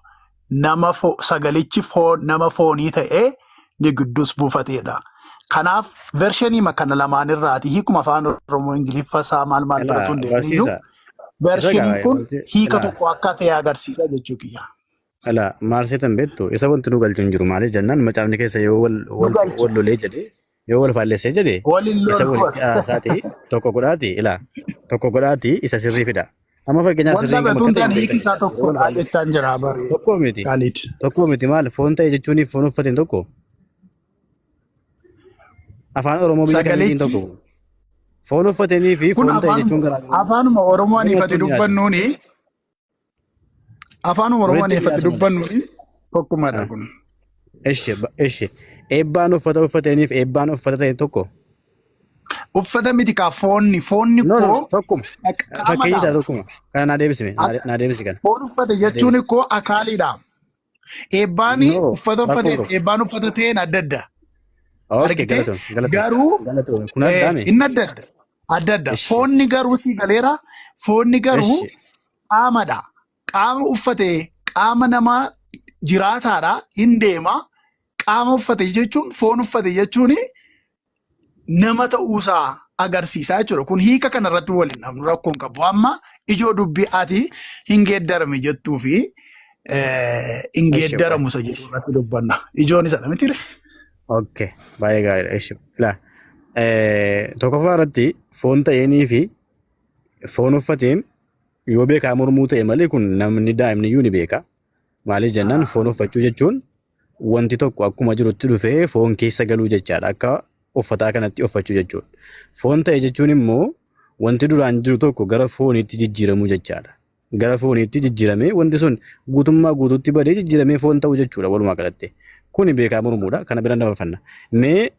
nama sagalichi foon nama foonii ta'ee ni gidduus buufateedha. Kanaaf versionii kana lamaan irraati hiikuma afaan Oromoo Ingiliffa isaa maal maal Ilaa biratu hin deemne iyyuu barsiisa. Isa versioniin gaa kun wanti hiika ilaa tokko akka ta'e agarsiisa jechuu kiyya. Ilaa maal seetan beektu, isa wanti nu galchu hin jiru. Maaliif jennaan macaafni keessa yoo wal Nu wal galcha. wal lolee jedhee, yoo wal faallessee jedhee, Waliin isa lolu. walitti araarsaati tokko godhaati, ilaa tokko godhaati isa sirrii fida. Amma fakkeenyaaf Wal sirriin dhabe kam tun akka ta'e tan hin hiiki beekan isaa jechaadha. Yoo wal tokkodha faallesse jechaan jira bari tokko miti. Khalid. Tokko miti. Maal foon ta'e jechuun foon uffateen tokko? Afaan Oromoo biyya kamiitiin Sagalichi tokko? Foon uffatanii fi kun foon ta'e jechuun afaanuma garaagarummaa. afaanuma Oromoo Walitti aniifate dhiyaatu. dubbannuuni, afaanuma Oromoo Walitti aniifate dhiyaatu malee. dubbannuuni tokkumadha kun. Eshi eshi eebbaan uffata uffataniif eebbaan uffata ta'e tokko. Uffata miti kaa, foonni foonni No, no, koo tokkuma. Fakkeenyi isaa qaamadha. tokkuma. Kana naa deebisime. Naa deebisi kana. Foon uffate jechuun Deebisi. koo akaaliidha. Eebbaan No, uffata rakkoo uffateef qabu. eebbaan uffata ta'een adda adda. Okay, Argitee? galatoon, galatoon. Garuu Galatoon. Kun addaame. inni adda adda. Adda adda. Ishi. Foonni garuu si galeera. Foonni garuu Ishi. qaamadha. Qaama uffate, qaama namaa jiraataadha. Hin deema. Qaama uffate jechuun, foon uffate jechuun nama ta'uusaa agarsiisaa jechuudha. Kun hiika kanarratti waliin dhabnu rakkoon qabu. Amma ijoo dubbii ati hin geeddarame jettuu fi hin Ishi. geeddaramu isa jedhu irratti dubbanna. Ijoon isa miti ree? Okay, baay'ee gaariidha. Ishi. Ilaa. Tokkoffaa irratti foon ta'eenii fi foon uffateen yoo beekaa mormuu ta'e malee kun namni daa'imni iyyuu ni beeka. Maaliif jennaan foon uffachuu jechuun wanti tokko akkuma jirutti dhufee foon keessa galuu jechaadha. Akka uffataa kanatti uffachuu jechuudha. Foon ta'e jechuun immoo wanti duraan jiru tokko gara fooniitti jijjiiramuu jechaadha. Gara fooniitti jijjiiramee wanti sun guutummaa guutuutti badee jijjiiramee foon ta'uu jechuudha walumaa galatti. Kuni beekaa mormuudha. Kana bira dabarfanna. Mee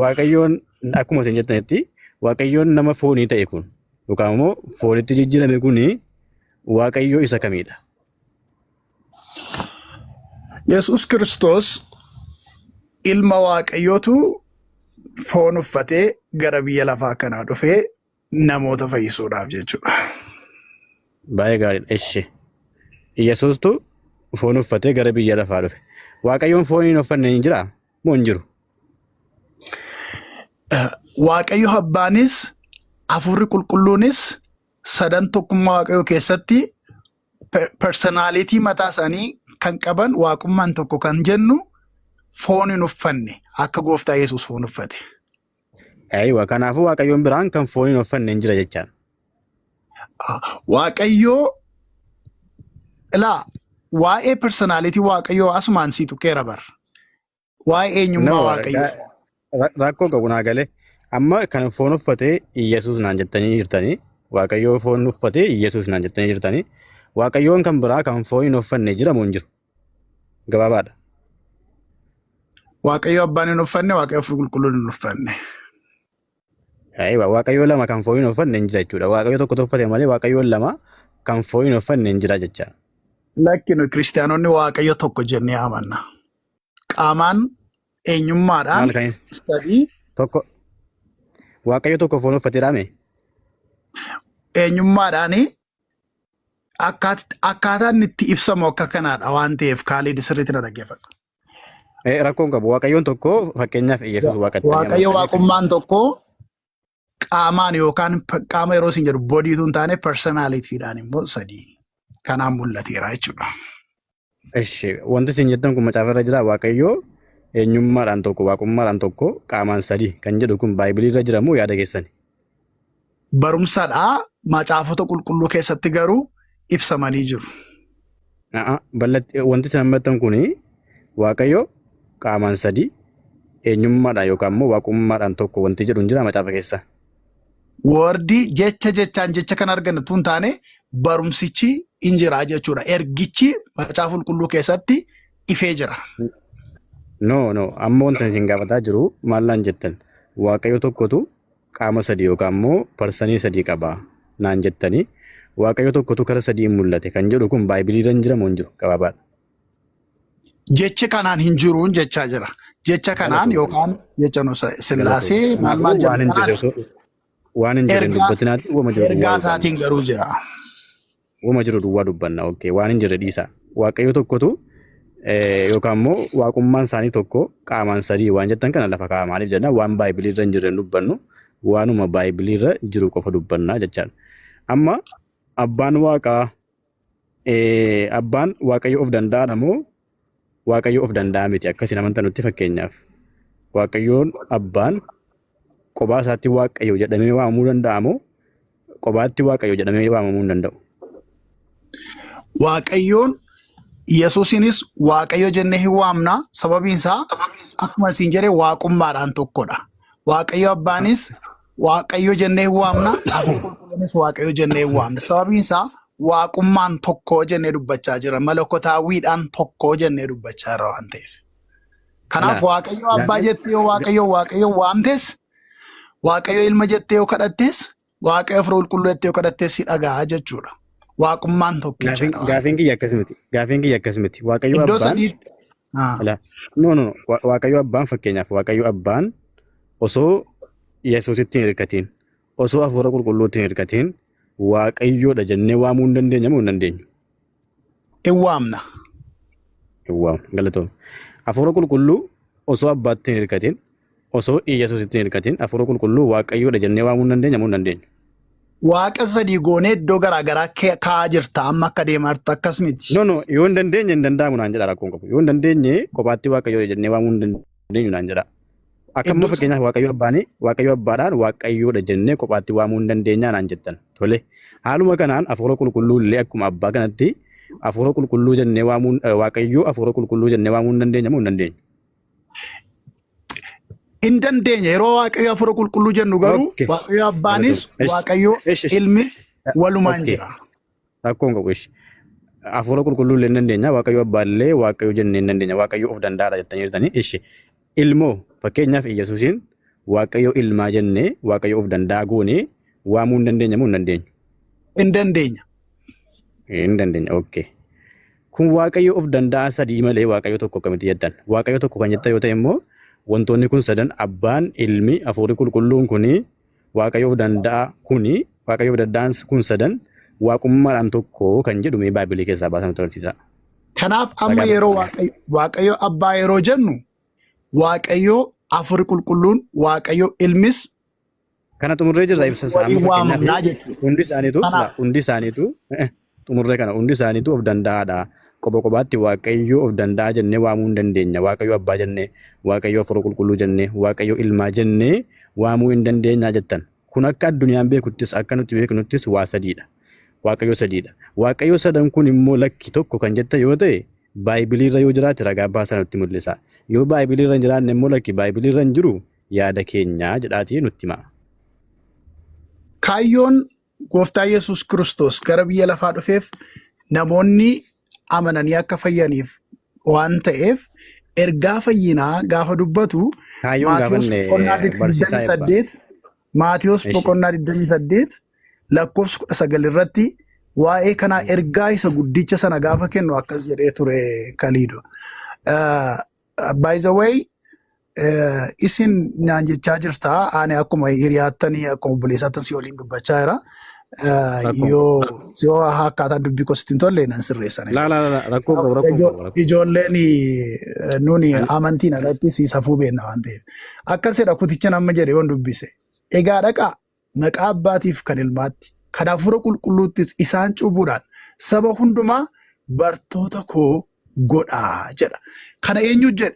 Waaqayyoon akkuma isin jettanitti Waaqayyoon nama foonii ta'e kun yookaan immoo foonitti jijjiirame kuni Waaqayyoo isa kamiidha? Yesuus Kiristoos ilma Waaqayyootu foon uffatee gara biyya lafaa kanaa dhufee namoota fayyisuudhaaf jechuudha. Baay'ee gaariidha. Eshi. Yesuustu foon uffatee gara biyya lafaa dhufe. Waaqayyoon foon hin uffanne hin jiraa? Moo hin jiru? Waaqayyo Abbaanis Hafuurri Qulqulluunis sadan tokkummaa Waaqayyoo keessatti personality mataa isaanii kan qaban, waaqummaan tokko kan jennu, foon hin uffanne akka gooftaa Yesuus foon uffate. Aywa, kanaafuu Waaqayyoon biraan kan foon hin uffanne hin jira jechaadha. Waaqayyoo ilaa, waa'ee personality Waaqayyoo asumaan sii tuqeera bar. Waa'ee eenyummaa No, Waaqayyoo. Rakkoo qabu naa galee. Amma kan foon uffatee Iyyasuus naan jettanii jirtanii. Waaqayyoo foon uffatee Iyyasuus naan jettanii jirtanii. Waaqayyoon kan biraa kan foon hin uffanne jira moo hin jiru? Gabaabaadha. Waaqayyo abbaan hin uffanne, Waaqayyo Hafuurri Qulqulluun hin uffanne. Aywa, Waaqayyoo lama kan foon hin uffanne hin jira jechuudha. Waaqayyo tokko uffate malee Waaqayyoon lama kan foon hin uffanne hin jira jecha. Lakki, nu kiristaanonni Waaqayyo tokko jennee amanna. Qaamaan Eenyummaadhaan Maal kan sadii. Tokko Waaqayyo tokko foon uffateedhaame. Eenyummaadhaan akkaataan inni itti ibsamu akka kanaadha waan ta'eef, Kaalid, sirriitti na dhaggeeffadhu. Rakkoon qabu. Waaqayyoon tokko, fakkeenyaaf Yesuus waaqatti Waaqayyo waaqummaan tokko qaamaan yookaan qaama yeroo isin jedhu bodyitu hin taane, personalitydhaan immoo sadii. Kanaan mul'ateera jechuudha. Eshi, wanti isin jettan kun macaafa irra jira? Waaqayyo eenyummaadhaan tokko, waaqummaadhaan tokko, qaamaan sadii kan jedhu kun baay'ibilii irra jira moo yaada keessani? Barumsadha. Macaafota qulqulluu keessatti garuu ibsamanii jiru. Wanti isin hammattan kun Waaqayyo qaamaan sadii, eenyummaadhaan yookaan immoo waaqummaadhaan tokko wanti jedhu hin jira macaafa keessa. Wordii jecha jechaan jecha kan argannu tun taane, barumsichi hin jira jechuudha. Ergichi macaafa qulqulluu keessatti ifee jira. No, amma wanta isin gaafataa jiru maal naan jettan? Waaqayyo tokkotu qaama sadii yookaan immoo personii sadii qaba naan jettanii, Waaqayyo tokkotu kara sadii mul'ate kan jedhu kun baay'ibilii irra hin jira moo hin jiru, gabaabaadha? Jechi kanaan hin jiruun jechaa jira. Jecha kanaan yookaan jecha nu sillaasee maal maal Waan hin jedhu jirre kanaan osoo waan hin jirre hin dubbatinaati, wama jiru ergaa duwwaa isaatiin garuu jira. Wama jiru duwwaa dubbanna. Okay, waan hin jirre dhiisa. Waaqayyo tokkotu yookaan immoo waaqummaan isaanii tokko, qaamaan sadii waan jettan kana lafa kaa'a. Maaliif jenna, waan baay'ibilii irra hin jirre hin dubbannu, waanuma baay'ibilii irra jiru qofa dubbannaa jechaadha. Amma abbaan waaqaa, abbaan Waaqayyo of danda'aadha moo Waaqayyo of danda'a miti akkasiin amantan nutti? Fakkeenyaaf, Waaqayyoon abbaan kophaa isaatti Waaqayyo jedhamee waamamuu danda'a moo kophaatti Waaqayyo jedhamee waamamuu hin danda'u? Waaqayyoon Yesuusinis Waaqayyo jennee hin waamna. Sababiin isaa akkuma isin jedhe waaqummaadhaan tokkodha. Waaqayyo abbaanis Waaqayyo jennee hin waamna. Hafuurri qulqulluunis Waaqayyo jennee hin waamna. Sababiin isaa waaqummaan tokko jennee dubbachaa jira. Malakotaawwiidhaan tokko jennee dubbachaa jira waan ta'eef. Kanaaf Waaqayyo abbaa jettee yoo Waaqayyo waamtes, Waaqayyo ilma jettee yoo kadhattes, Waaqayyo hafuura qulqulluu jettee yoo kadhattes si dhaga'a jechuudha. Waaqummaan tokkichadha waan Gaafiin kiyya akkas miti. Gaafiin kiyya akkas miti. Waaqayyo Iddoo abbaan sadiitti. Ala. No. Waaqayyo abbaan, fakkeenyaaf, Waaqayyo abbaan osoo Yesuusitti hin hirkatiin, osoo hafuura qulqulluutti hin hirkatiin Waaqayyoodha jennee waamuu hin dandeenya moo hin dandeenyu? Hin waamna. Hin waamnu. Galatoom. Hafuura qulqulluu osoo abbaatti hin hirkatiin, osoo Yesuusitti hin hirkatiin hafuura qulqulluu Waaqayyoodha jennee waamuu hin dandeenya moo hin dandeenyu? Waaqa sadii goonee iddoo garaa garaa kaa'aa jirta amma akka deemaa jirtu, akkas miti. No, yoo hin dandeenye hin danda'amu naan jedha, rakkoon qabu. Yoo hin dandeenye kophaatti Waaqayyoodha jennee waamuu hin dandeenyu naan jedha. Akka immoo Iddoo fakkeenyaaf Waaqayyo abbaanii, Waaqayyo abbaadhaan Waaqayyoodha jennee kophaatti waamuu hin dandeenyaa naan jettan. Tole. Haaluma kanaan hafuura qulqulluu illee akkuma abbaa kanatti hafuura qulqulluu jennee waamuun, Waaqayyo hafuura qulqulluu jennee waamuu hin dandeenya moo hin dandeenyu? Hin dandeenya. Yeroo Waaqayyo hafuura qulqulluu jennu garuu Waaqayyo abbaanis Galatoomi. Esh. Waaqayyo Esh. Esh. ilmis walumaan jira. Rakkoon qabu, ishi. Hafuura qulqulluu illee hin dandeenya. Waaqayyo abbaa illee Waaqayyo jennee hin dandeenya. Waaqayyo of danda'aadha jettanii jirtanii. Ishi. Ilmoo, fakkeenyaaf Iyyasuusiin Waaqayyo ilmaa jennee Waaqayyo of danda'aa goonee waamuu hin dandeenya moo hin dandeenyu? Hin dandeenya. Hin dandeenya. Okay. Kun Waaqayyo of danda'aa sadii malee Waaqayyo tokko akkamitti jettan? Waaqayyo tokko kan jettan yoo ta'e immoo wantoonni kun sadan, abbaan, ilmi, hafuurri qulqulluun kuni, Waaqayyo of danda'a kuni, Waaqayyo of danda'an kun sadan waaqummaadhaan tokko kan jedhu mee baay'ibilii keessaa baasan nutti agarsiisa. Kanaaf amma Ragaa yeroo tokko. Waaqayyo abbaa yeroo jennu, Waaqayyo hafuurri qulqulluun, Waaqayyo ilmis Kana xumurree jirra ibsa isaa waliin amma fakkeenyaaf waamamnaa jechuudha. Hundi isaaniitu Kanaaf hundi isaaniitu xumurree kana, hundi isaaniitu of danda'aadha. Qoba qobaatti Waaqayyo of danda'a jennee waamuu hin dandeenya. Waaqayyo abbaa jennee, Waaqayyo hafuura qulqulluu jennee, Waaqayyo ilmaa jennee waamuu hin dandeenya jettan. Kun akka addunyaan beekuttis akka nuti beeknuttis waa sadiidha. Waaqayyo sadiidha. Waaqayyo sadan kun immoo lakki tokko kan jettan yoo ta'e, baay'ibilii irra yoo jiraate ragaa baasaa nutti mul'isa. Yoo baay'ibilii irra hin jiraanne immoo lakki baay'ibilii irra hin jiru, yaada keenya jedhaatii nutti hima. Kaayyoon gooftaa Yesuus Kiristoos gara biyya lafaa dhufeef namoonni amananii akka fayyaniif waan ta'eef, ergaa fayyinaa gaafa dubbatu Kaayyoon Maatiyos gaafanne boqonnaa barsiisaa eebbaa. 28, Maatiyos boqonnaa 28 lakkoofsa 19 irratti waa'ee kanaa ergaa isa guddicha sana gaafa kennu akkas jedhee ture, Kaliido. By the way, Isin naan jechaa jirta. Ani akkuma hiriyaattanii akkuma obboleessaattan si waliin dubbachaa jira. Rakkoo Yoo yoo akkaataa dubbii koo sitti hin tolle nan sirreessan Laa illee. laa laa rakkoo qabu rakkoo qabu rakkoo. Ijoolleen nuni Ani amantiin alatti si safuu beekna waan ta'eef. Akkas jedha kutichan amma jedhe yoon dubbise. Egaa dhaqaa maqaa abbaatiif kan ilmaatti kan hafuura qulqulluuttis isaan cuubuudhaan saba hundumaa bartoota koo godhaa jedha. Kana eenyu jedhe?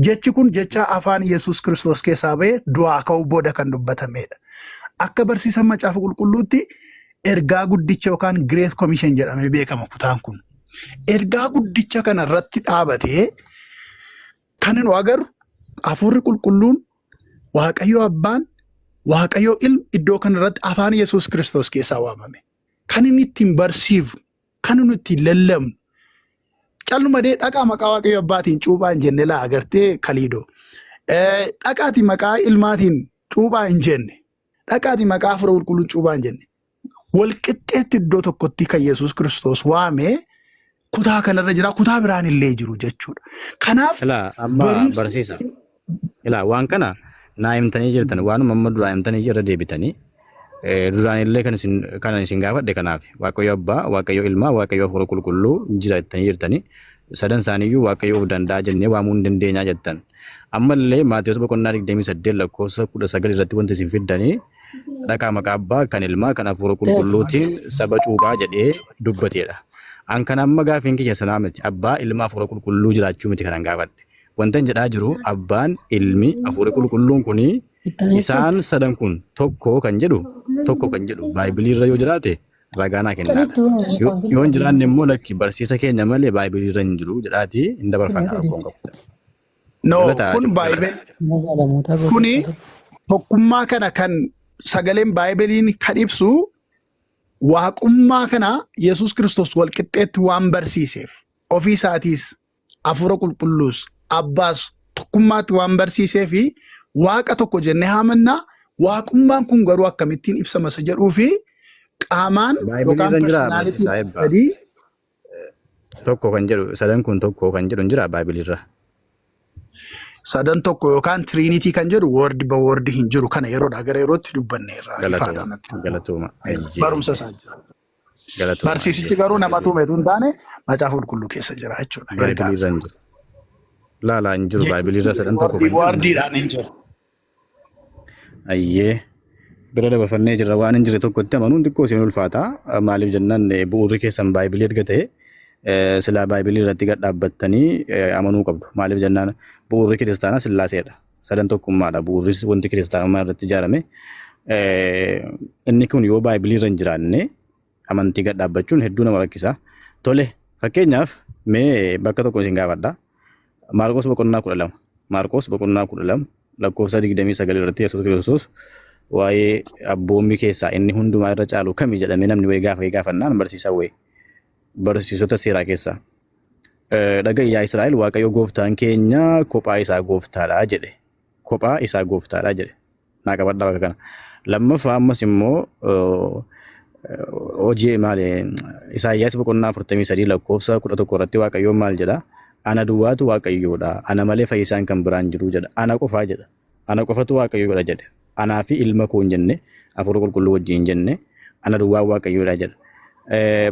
Jechi kun jecha afaan Yesuus Kiristoos keessaa ba'ee du'aa ka'uu booda kan dubbatamedha. Akka barsiisa macaafa qulqulluutti ergaa guddicha yookaan Great Commission jedhamee beekama kutaan kun. Ergaa guddicha kana irratti dhaabatee kan nu agarru hafuurri qulqulluun Waaqayyo Abbaan Waaqayyo Ilmi iddoo kanarratti afaan Yesuus Kiristoos keessaa waamame. Kan inni ittiin barsiifnu, kan inni ittiin lallabnu, calluma dee dhaqaa maqaa Waaqayyo Abbaatiin cuuphaa hin jenne laa agartee kaliidoo. Dhaqaati maqaa ilmaatiin cuuphaa hin jenne. Dhaqaati maqaa hafuura qulqulluun cuuphaa hin jenne. Walqixxeetti iddoo tokkotti kan Yesuus Kiristoos waame kutaa kanarra jira kutaa biraan illee jiru jechuudha. Kanaaf Ilaa amma barumsi barsiisa. Ilaa waan kana naa himtanii jirtan waanuma amma duraa himtanii irra deebitanii duraan illee kan isin kan isin gaafadhe kanaaf Waaqayyo Abbaa, Waaqayyo Ilmaa, Waaqayyo Hafuura Qulqulluu jira jettanii jirtanii sadan isaaniiyyuu Waaqayyo of danda'a jennee waamuu hin dandeenyaa jettan. Ammallee Maatewos boqonnaa 28 lakkoofsa 19 irratti wanti isin fiddanii dhaqaa maqaa Abbaa kan Ilmaa kan Hafuura Qulqulluutiin saba cuuphaa jedhee dubbateedha. An kan amma gaafiin kiyya sanaa miti. Abbaa Ilma Hafuura Qulqulluu jiraachuu miti kanan gaafadhe. Wantan jedhaa jiru Abbaan, Ilmi, Hafuurri Qulqulluun kuni isaan sadan kun tokko kan jedhu tokko kan jedhu Baaybilii irra yoo jiraate ragaa naa kennaadha. Yoo yoo hin jiraanne immoo lakki barsiisa keenya malee Baaybilii irra hin jiru jedhaatii hin dabarfanna rakkoon qabu. No, Galata kun galata. baay'ee kuni tokkummaa kana kan sagaleen baay'eeliin kan ibsu waaqummaa kana Yesuus Kiristoos walqixxeetti waan barsiiseef ofii isaatiis hafuura qulqulluus abbaas tokkummaatti waan barsiisee fi waaqa tokko jennee haamannaa waaqummaan kun garuu akkamittiin ibsama isa jedhuu fi qaamaan Baay'ee yookaan irra jira personaalitii barsiisaa eebbaa. sadii Tokko kan jedhu sadan kun tokko kan jedhu hin jira baay'ee irra. Sadan tokko yookaan tiriinitii kan jedhu woordi ba woordi hin jiru kana yeroodhaa gara yerootti dubbanneerra ifaadha Galatooma natti. galatooma ayyee Barumsa isaa jira. galatooma Barsiisichi ayyee garuu nama tumetu hin taane macaafa qulqulluu keessa jira jechuudha ergaan baay'ee irra isaa. hin jiru. Laalaa hin jiru baay'ee irra sadan tokko Woordii kan jedhu hin jiru. woordiidhaan hin jiru. Ayyee bira dabarfannee jirra waan hin jirre tokkotti amanuun xiqqoo isin ulfaata. Maaliif jennaan bu'uurri keessan baaybilii erga ta'e silaa baaybilii irratti gad dhaabbattanii amanuu qabdu. Maaliif jennaan bu'uurri kiristaanaa sillaaseedha. Sadan tokkummaadha bu'uurris wanti kiristaanummaa irratti ijaarame. Inni kun yoo baaybilii irra hin jiraanne amantii gad dhaabbachuun hedduu nama rakkisa. Tole fakkeenyaaf mee bakka tokko isin gaafadha. Maarqos boqonnaa 12. Maarqos boqonnaa 12 lakkoofsa 29 irratti Yesuus Kiristoos waa'ee abboommii keessaa inni hundumaa irra caalu kami jedhamee namni wayii gaafa gaafannaan barsiisaa wayii barsiisota seeraa keessaa. Dhaga'i yaa Israa'el Waaqayyo gooftaan keenya kophaa isaa gooftaadha jedhe. Kophaa isaa gooftaadha jedhe. Naa qabadhaa bakka kana. Lammaffaa ammas immoo hojii maali Isaayyaas boqonnaa 43 lakkoofsa 11 irratti Waaqayyoon maal jedha? Ana duwwaatu Waaqayyoodha. Ana malee fayyisaan kan biraan jiru jedha. Ana qofaa jedha. Ana qofatu Waaqayyoodha jedhe. Anaa fi ilma koo hin jenne, hafuura qulqulluu wajjin hin jenne, ana duwwaa Waaqayyoodha jedha.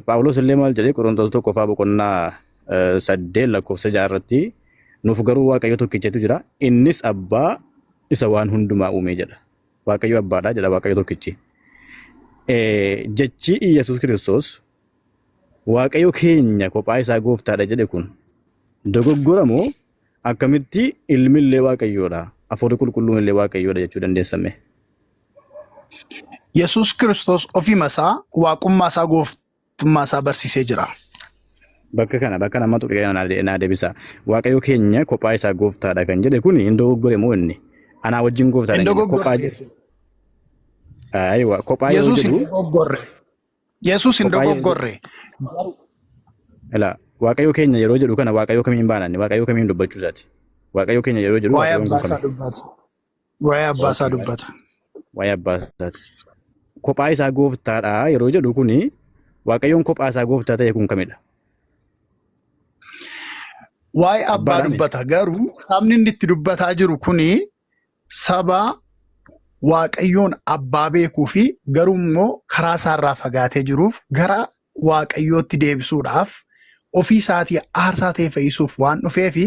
Phaawulos illee maal jedhe Qorontos tokkoffaa boqonnaa 8 lakkoofsa 6 irratti nuuf garuu Waaqayyo tokkichatu jira, innis abbaa isa waan hundumaa uume jedha. Waaqayyo abbaadha jedha Waaqayyo tokkichi. Jechi Iyyasuus Kiristoos Waaqayyo keenya kophaa isaa gooftaadha jedhe kun dogoggora moo akkamitti ilmi illee Waaqayyoodha, hafuurri qulqulluun illee Waaqayyoodha jechuu dandeessame? Yesuus Kiristoos ofiima isaa waaqummaa isaa gooftummaa isaa barsiisee jira. Bakka kana bakka nama tuqee naa deebisa. Waaqayyo keenya kophaa isaa gooftaadha kan jedhe kun hin dogoggore moo inni? Anaa wajjin gooftaadha Hin hin jenne kophaa dogoggorre. Aywa kophaa yeroo Yesuus hin jedhu dogoggorre. Yesuus hin kophaa yeroo jedhu dogoggorre. Ilaa Waaqayyo keenya yeroo jedhu kana Waaqayyo kamiin baananni Waaqayyo kamiin dubbachuu isaati. Waaqayyo keenya yeroo jedhu Waa'ee Waaqayyoon kun abbaa isaa kami? dubbata. Waa'ee abbaa isaa dubbata. Waa'ee abbaa isaati. Kophaa isaa gooftaadha yeroo jedhu kuni Waaqayyoon kophaa isaa gooftaa ta'e kun kamidha? Waa'ee abbaa Abbaadhaani. dubbata. Garuu sabni inni itti dubbataa jiru kuni saba Waaqayyoon abbaa beekuu fi garuu immoo karaa isaarraa fagaatee jiruuf gara Waaqayyootti deebisuudhaaf ofii isaatii aarsaa ta'e fayyisuuf waan dhufee fi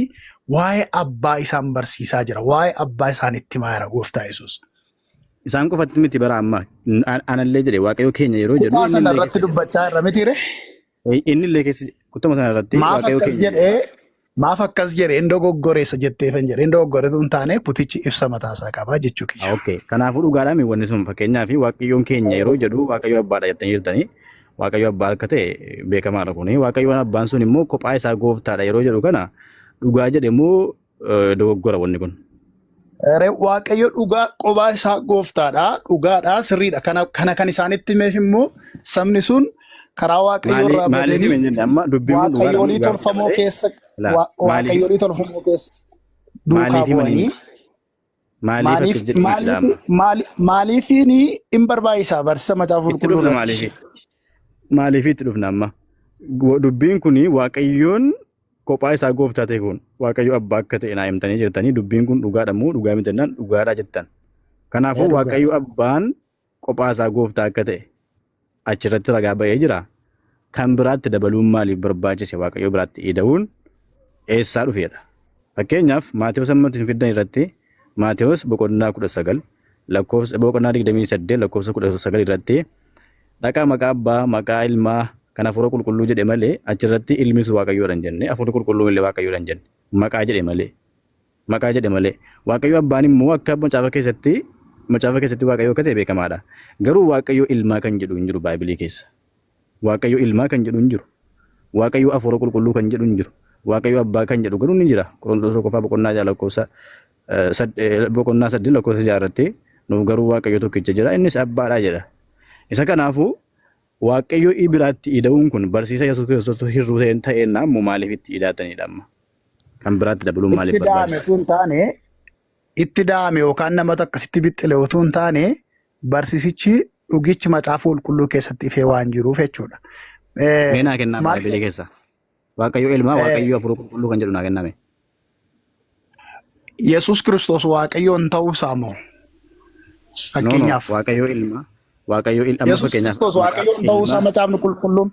waa'ee abbaa isaan barsiisaa jira. Waa'ee abbaa isaan itti himaa jira gooftaa Yesuus. Isaan qofatti miti bara amma anallee jedhe Waaqayyo keenya yeroo jedhu Kutaa inni sana illee irratti keessa dubbachaa irra mitiire? Inni illee keessa kutuma sana irratti Maaf Waaqayyo akkas keenya jedhee maaf akkas jedhee hin dogoggoreessa jetteefan jedhee hin dogoggoretu hin taane kutichi ibsa mataasaa qaba jechuu kiyya. Okay. Kanaafuu dhugaadhaan wanni sun fakkeenyaaf Waaqayyoon keenya yeroo jedhu Waaqayyo abbaadha jettanii jirtanii Waaqayyo abbaa akka ta'e beekamaadha kuni. Waaqayyoon abbaan sun immoo kophaa isaa gooftaadha yeroo jedhu kana dhugaa jedhe moo dogoggora wanni kun? Re Waaqayyo dhugaa qobaa isaa gooftaadha, dhugaadha, sirriidha. Kana kan isaanitti himeef immoo sabni sun karaa Waaqayyoo Maali irraa maaliif badanii hime hin jenne amma dubbiin kun dhugaadha moo waaqayyoolii dhugaa miti tolfamoo malee keessa laa maaliif waaqayyoolii tolfamoo keessa duukaa maaliif himanii bu'anii maaliif maaliif akkas jedhame maaliif jedhama. maaliifiin hin barbaachisaa barsiisa macaafa Itti qulqulluu dhufna irratti. maaliifi maaliif itti dhufna amma dubbiin kun Waaqayyoon kophaa isaa gooftaa ta'e kun Waaqayyo abbaa akka ta'e naa himtanii jirtanii dubbiin kun dhugaadha moo dhugaa miti jennaan dhugaadha jettan. Kanaafuu Ee dhugaa. Waaqayyo abbaan kophaa isaa gooftaa akka ta'e achirratti ragaa ba'ee jira. Kan biraatti dabaluun maaliif barbaachise Waaqayyo biraatti ida'uun eessaa dhufeedha. Fakkeenyaaf Maatewos amma isin fiddan irratti Maatewos boqonnaa 19 lakkoofsa boqonnaa 28 lakkoofsa 19 irratti dhaqaa maqaa abbaa maqaa ilmaa kan hafuura qulqulluu jedhe malee achirratti ilmis waaqayyoodha hin jenne hafuurri qulqulluun illee waaqayyoodha hin jenne maqaa jedhe malee maqaa jedhe malee waaqayyo abbaan immoo akka macaafa keessatti waaqayyo akka ta'e beekamaadha. Garuu waaqayyo ilmaa kan jedhu hin jiru baaybilii keessa. Waaqayyo ilmaa kan jedhu hin jiru. Waaqayyo hafuura qulqulluu kan jedhu hin jiru. Waaqayyo abbaa kan jedhu garuu ni jira. Qorontoos tokkoffaa boqonnaa 6 lakkoofsa boqonnaa 8 lakkoofsa 6 irratti nuuf garuu Waaqayyo tokkicha jira innis abbaadha jedha. Isa kanaafuu Waaqayyo i biraatti ida'uun kun barsiisa Yesuus Kiristoos hir'uu ta'een ta'eenna ammoo maaliif itti idaatanidha amma? Kan biraatti dabaluun maaliif Itti da'ame barbaachisa? utuu hin taane itti da'ame yookaan namatu akkasitti bixxile utuu hin taane barsiisichi dhugichi macaafa qulqulluu keessatti ifee waan jiruuf jechuudha. Mee naa kennaa Maal Baay'ee keessa. Waaqayyo ilmaa Waaqayyo hafuura qulqulluu kan jedhu naa kenname. Yesuus Kiristoos Waaqayyoon ta'uu isaa moo? No no Fakkeenyaaf. Waaqayyo ilma Waaqayyo amma Yesuus fakkeenyaaf Kiristoos maqaa Waaqayyoon ta'uu isaa ilma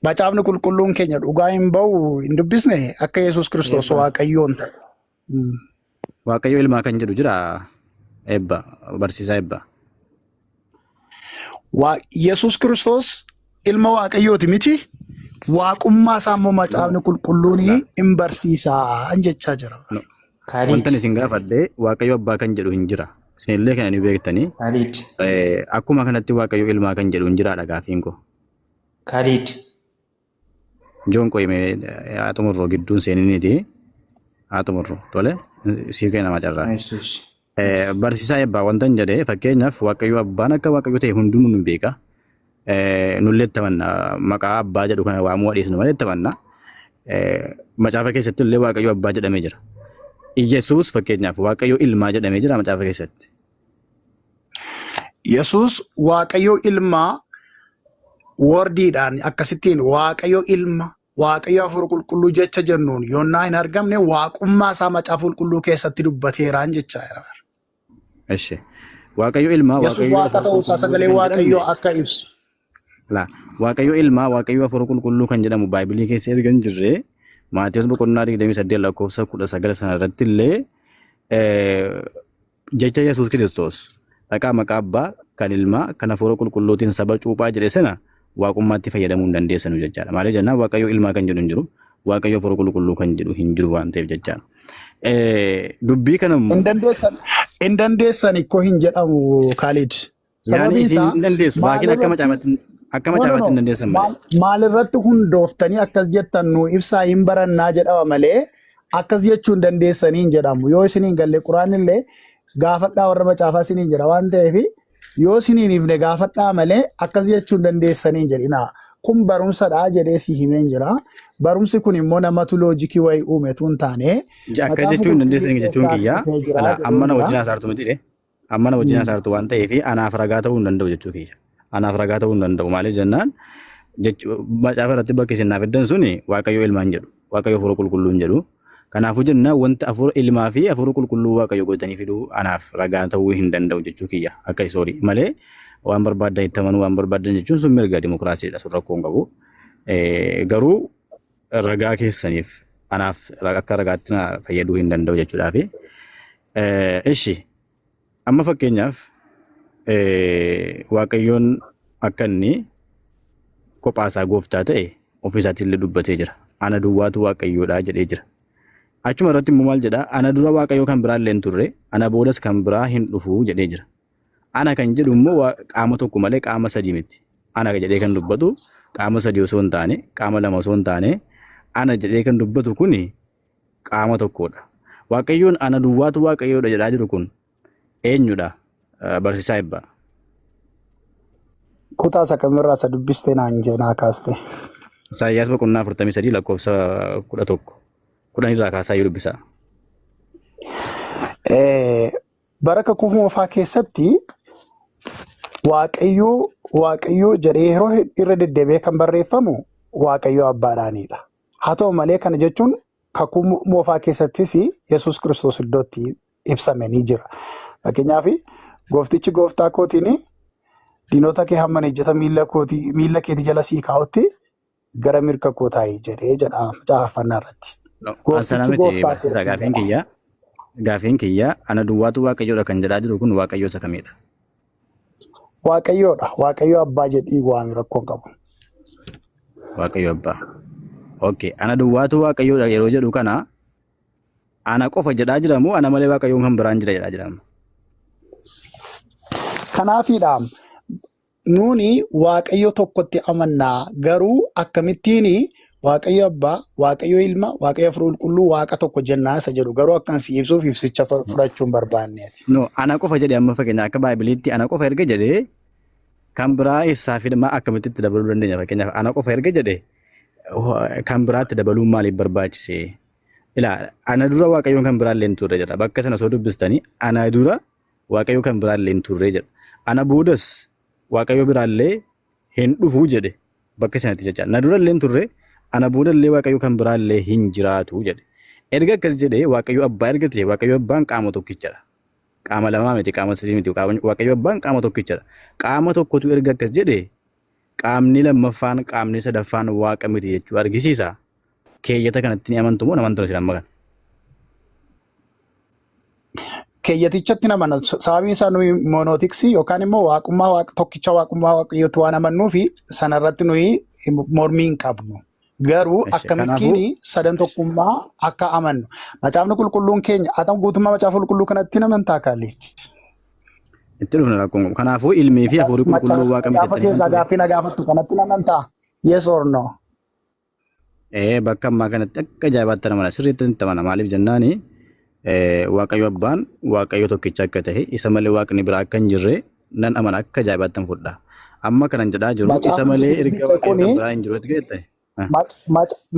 macaafni qulqulluun keenya dhugaa hin ba'u hin dubbisne akka Yesuus Kiristoos Eebba. Waaqayyoon ta'e. Waaqayyo ilmaa kan jedhu jira eebba barsiisaa eebba. Yesuus Kiristoos ilma Waaqayyooti miti. Waaqummaa isaa immoo No macaafni qulqulluun la hin barsiisaa jechaa jira. no. Khalid. Wantan isin gaafadhe Waaqayyo abbaa kan jedhu hin jira. Isinillee kana ni beektanii. Khalid. Akkuma kanatti Waaqayyo ilmaa kan jedhu hin jiraadha gaafiin koo. Khalid. Joon qoyime haa xumurru gidduun seeniniiti. Haa xumurru tole sii kenna macarraa. Ish, ish. Barsiisaa eebbaa wanta hin jedhe fakkeenyaaf Waaqayyo abbaan akka Waaqayyo ta'e hundinuu nu beeka. Nullee itti amanna maqaa abbaa jedhu kana waamuu dhiisnu malee itti amanna. Macaafa keessatti illee Waaqayyo abbaa jedhamee jira. Iyyasuus fakkeenyaaf Waaqayyo ilmaa jedhamee jira macaafa keessatti. Yesuus Waaqayyo ilmaa wordiidhaan akkasittiin Waaqayyo ilma Waaqayyo hafuura qulqulluu jecha jennuun yoonnaa hin argamne waaqummaa isaa macaafa qulqulluu keessatti dubbateeraan jechaa jira. Eshi. Waaqayyo ilmaa Yesuus Waaqayyo waaqa hafuura ta'uu isaa qulqulluu sagalee kan Waaqayyoo jedhamne akka ibsu. La, Waaqayyo ilmaa Waaqayyo hafuura qulqulluu kan jedhamu Baaybilii keessa erga hin jirre Maatewos boqonnaa 28 lakkoofsa 19 sana irratti illee jecha Yesuus Kiristoos dhaqaa maqaa abbaa kan ilmaa kan hafuura qulqulluutiin saba cuuphaa jedhe sana waaqummaatti fayyadamuu hin dandeessanu jechaadha. Maaliif jennaan Waaqayyo ilmaa kan jedhu hin jiru, Waaqayyo hafuura qulqulluu kan jedhu hin jiru waan ta'eef jechaadha. Dubbii kana Hin immoo dandeessan hin dandeessan ikkoo hin jedhamu Khalid. yaani Sababiin isin isaa hin dandeessu laakiin akka maalirratti macaafaatti akka no no macaafaatti no hin dandeessan malee. maalirratti hundooftanii akkas jettan nu ibsaa hin barannaa jedhama malee akkas jechuu hin dandeessanii hin jedhamu. Yoo isin hin galle quraan illee gaafadhaa warra macaafaa isiniin jedha waan ta'eef yoo isiniin hifne gaafadhaa malee akkas jechuu hin dandeessanii hin jedhinaa. Kun barumsadha jedhee si himeen jira. Barumsi kun immoo namatu loojikii wayii uumetu hin taane Akka macaafa jechuu hin qulqulluu dandeessan jechuun keessaa kiyya dhufee jira ala amma jedheen na jira. wajjin hasaartu miti dhe. Amma na wajjin hasaartu waan ta'eef anaaf ragaa ta'uu hin danda'u jechuu kiyya. Anaaf ragaa ta'uu hin danda'u maaliif jennaan macaafa irratti bakki isin naaf fiddan suni Waaqayyo ilmaan jedhu. Waaqayyo hafuura qulqulluu hin jedhu. Kanaafuu jenna wanta hafuura ilmaa fi hafuura qulqulluu Waaqayyo godhatanii fiduu anaaf ragaa ta'uu hin danda'u jechuu kiyya akka isoorii malee waan barbaadan itti amanuu waan barbaadan jechuun sun mirga dimokiraasiidha sun rakkoo hin qabu. Garuu ragaa keessaniif anaaf akka ragaatti na fayyaduu hin danda'u jechuudhaafi. Ishi amma fakkeenyaaf Waaqayyoon akka inni kophaa isaa gooftaa ta'e ofii isaatii illee dubbatee jira. Ana duwwaatu Waaqayyoodha jedhee jira. Achuma irratti immoo maal jedha? Ana dura Waaqayyo kan biraa illee hin turre, ana boodas kan biraa hin dhufu jedhee jira. Ana kan jedhu immoo qaama tokko malee qaama sadii miti. Ana jedhee kan dubbatu qaama sadii osoo hin taane, qaama lama osoo hin taane, ana jedhee kan dubbatu kuni qaama tokkodha. Waaqayyoon ana duwwaatu Waaqayyoodha jedhaa jiru kun eenyudha? Barsiisaa Ebbaa. Kutaa isa kamirraa isa dubbiste naan naa kaaste. Isaayyaas boqonnaa 43 lakkoofsa 11. 10 irraa kaasaa yoo dubbisaa. Bara kakuu moofaa keessatti Waaqayyoo Waaqayyoo jedhee yeroo irra deddeebi'ee kan barreeffamu Waaqayyoo Abbaadhaanidha. Haa ta'u malee kana jechuun kakuu moofaa keessattis Yesuus Kiristoos iddootti ibsame ni jira. Fakkeenyaaf gooftichi gooftaa kootiin diinota kee hamman ejjeta miilla kootii miilla keetii jala sii kaa'utti gara mirga koo taa'i jedhee jedha macaafa faarfannaa irratti. No, an sana Gooftichi miti gooftaa barsiisaa kootiin gaafiin jedha. kiyya. Gaafiin kiyya ana duwwaatu waaqayyoodha kan jedhaa jiru kun waaqayyo isa kamidha? Waaqayyoodha. Waaqayyo abbaa jedhii waami rakkoon qabu. Waaqayyo abbaa. Okay, ana duwwaatu waaqayyoodha yeroo jedhu kana ana qofa jedhaa jira moo ana malee waaqayyoon kan biraan jira jedhaa jira amma? Kanaafiidha nuuni Waaqayyo tokkotti amannaa garuu akkamittiin Waaqayyo Abbaa, Waaqayyo Ilma, Waaqayyo Hafuura Qulqulluu Waaqa tokko jennaa isa jedhu garuu akkan si ibsuuf ibsicha fudhachuu hin barbaanneeti. No, ana qofa jedhe amma fakkeenya akka baaybiliitti ana qofa erga jedhee kan biraa eessaa fidama akkamitti itti dabaluu dandeenya fakkeenyaaf ana qofa erga jedhe kan biraatti dabaluun maaliif barbaachise? Ilaa ana dura Waaqayyoon kan biraa illee hin turre jedha. Bakka sana osoo dubbistanii ana dura Waaqayyo kan biraa illee hin turre jedha. Ana boodas Waaqayyo biraa illee hin dhufu jedhe bakka sanatti jecha. Na dura illee hin turre ana booda illee Waaqayyo kan biraa illee hin jiraatu jedhe. Erga akkas jedhee Waaqayyo abbaa erga ta'e Waaqayyo abbaan qaama tokkichadha. Qaama lamaa miti qaama sadii miti Waaqayyo abbaan qaama tokkichadha. Qaama tokkotu erga akkas jedhe qaamni lammaffaan qaamni sadaffaan waaqa miti jechuu argisiisa. Keeyyata kanatti ni amantu moo hin amantu isin amma kana? Keeyyatichatti hin amana. Sababiin isaa nuyi monootiksii yookaan immoo waaqummaa waaqa tokkicha waaqummaa waaqayyootti waan amannuu fi sanarratti nuyi mormii hin qabnu. Garuu Eshi, akkamittiin kanaafuu sadan tokkummaa akka amannu. Macaafni qulqulluun keenya haa ta'u guutummaa macaafa qulqulluu kanatti hin amantaa kaalichi. itti dhufna rakkoon qabu. Kanaafuu ilmii fi hafuurri qulqulluu waaqa miti Macaafa jettanii keessaa amantuu? gaaffii na gaafattu kanatti hin amantaa? Yes or no? Ee bakka ammaa kanatti akka ajaa'ibaatti amana sirriitti itti amana maaliif jennaani Waaqayyo abbaan Waaqayyo tokkicha akka ta'e isa malee waaqni biraa akka hin jirre nan amana akka ajaa'ibaatti nan fudha. Amma kanan jedhaa jiru isa Macaafni malee erga dubbiste Waaqayyo kan kuni biraa hin jiru itti geette.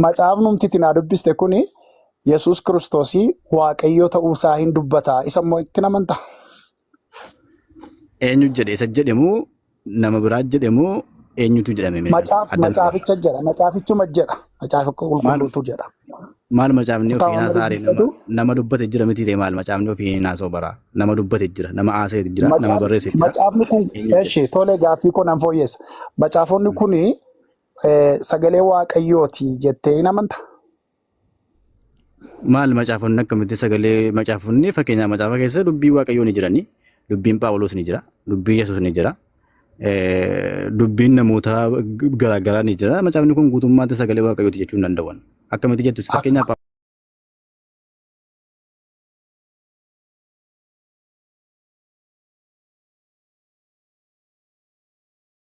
Macaafnumti itti naa dubbiste kuni Yesuus Kiristoosii Waaqayyo ta'uusaa hin dubbata. Isa immoo itti amantaa? Eenyu jedhe isa jedhe moo nama biraa jedhe moo eenyutu jedhame mee kana Macaaf adda nu baasa. macaaficha jedha. Macaafichuma jedha. Macaafa Maal qulqulluutu jedha. maal macaafni Kutaa ofii amma haasa'aare nama dubbifatu nama dubbate jira miti ree maal macaafni ofii hin haasa'u bara nama dubbate jira nama haasa'e jira nama macaaf barreesse jira macaafni kun eenyu jedhe. eshi tole gaaffii koo nan fooyyessa. Macaafonni kuni sagalee waaqayyooti jettee hin amanta? Maal macaafonni akkamitti sagalee macaafonni fakkeenyaaf macaafa keessa dubbii waaqayyoo ni jirani. Dubbiin Phaawulos ni jira. Dubbii Yesuus ni jira. Dubbiin namoota garaagaraa ni jira. Macaafni kun guutummaatti sagalee waaqayyooti jechuu hin danda'an. Akkamitti jettu fakkeenyaaf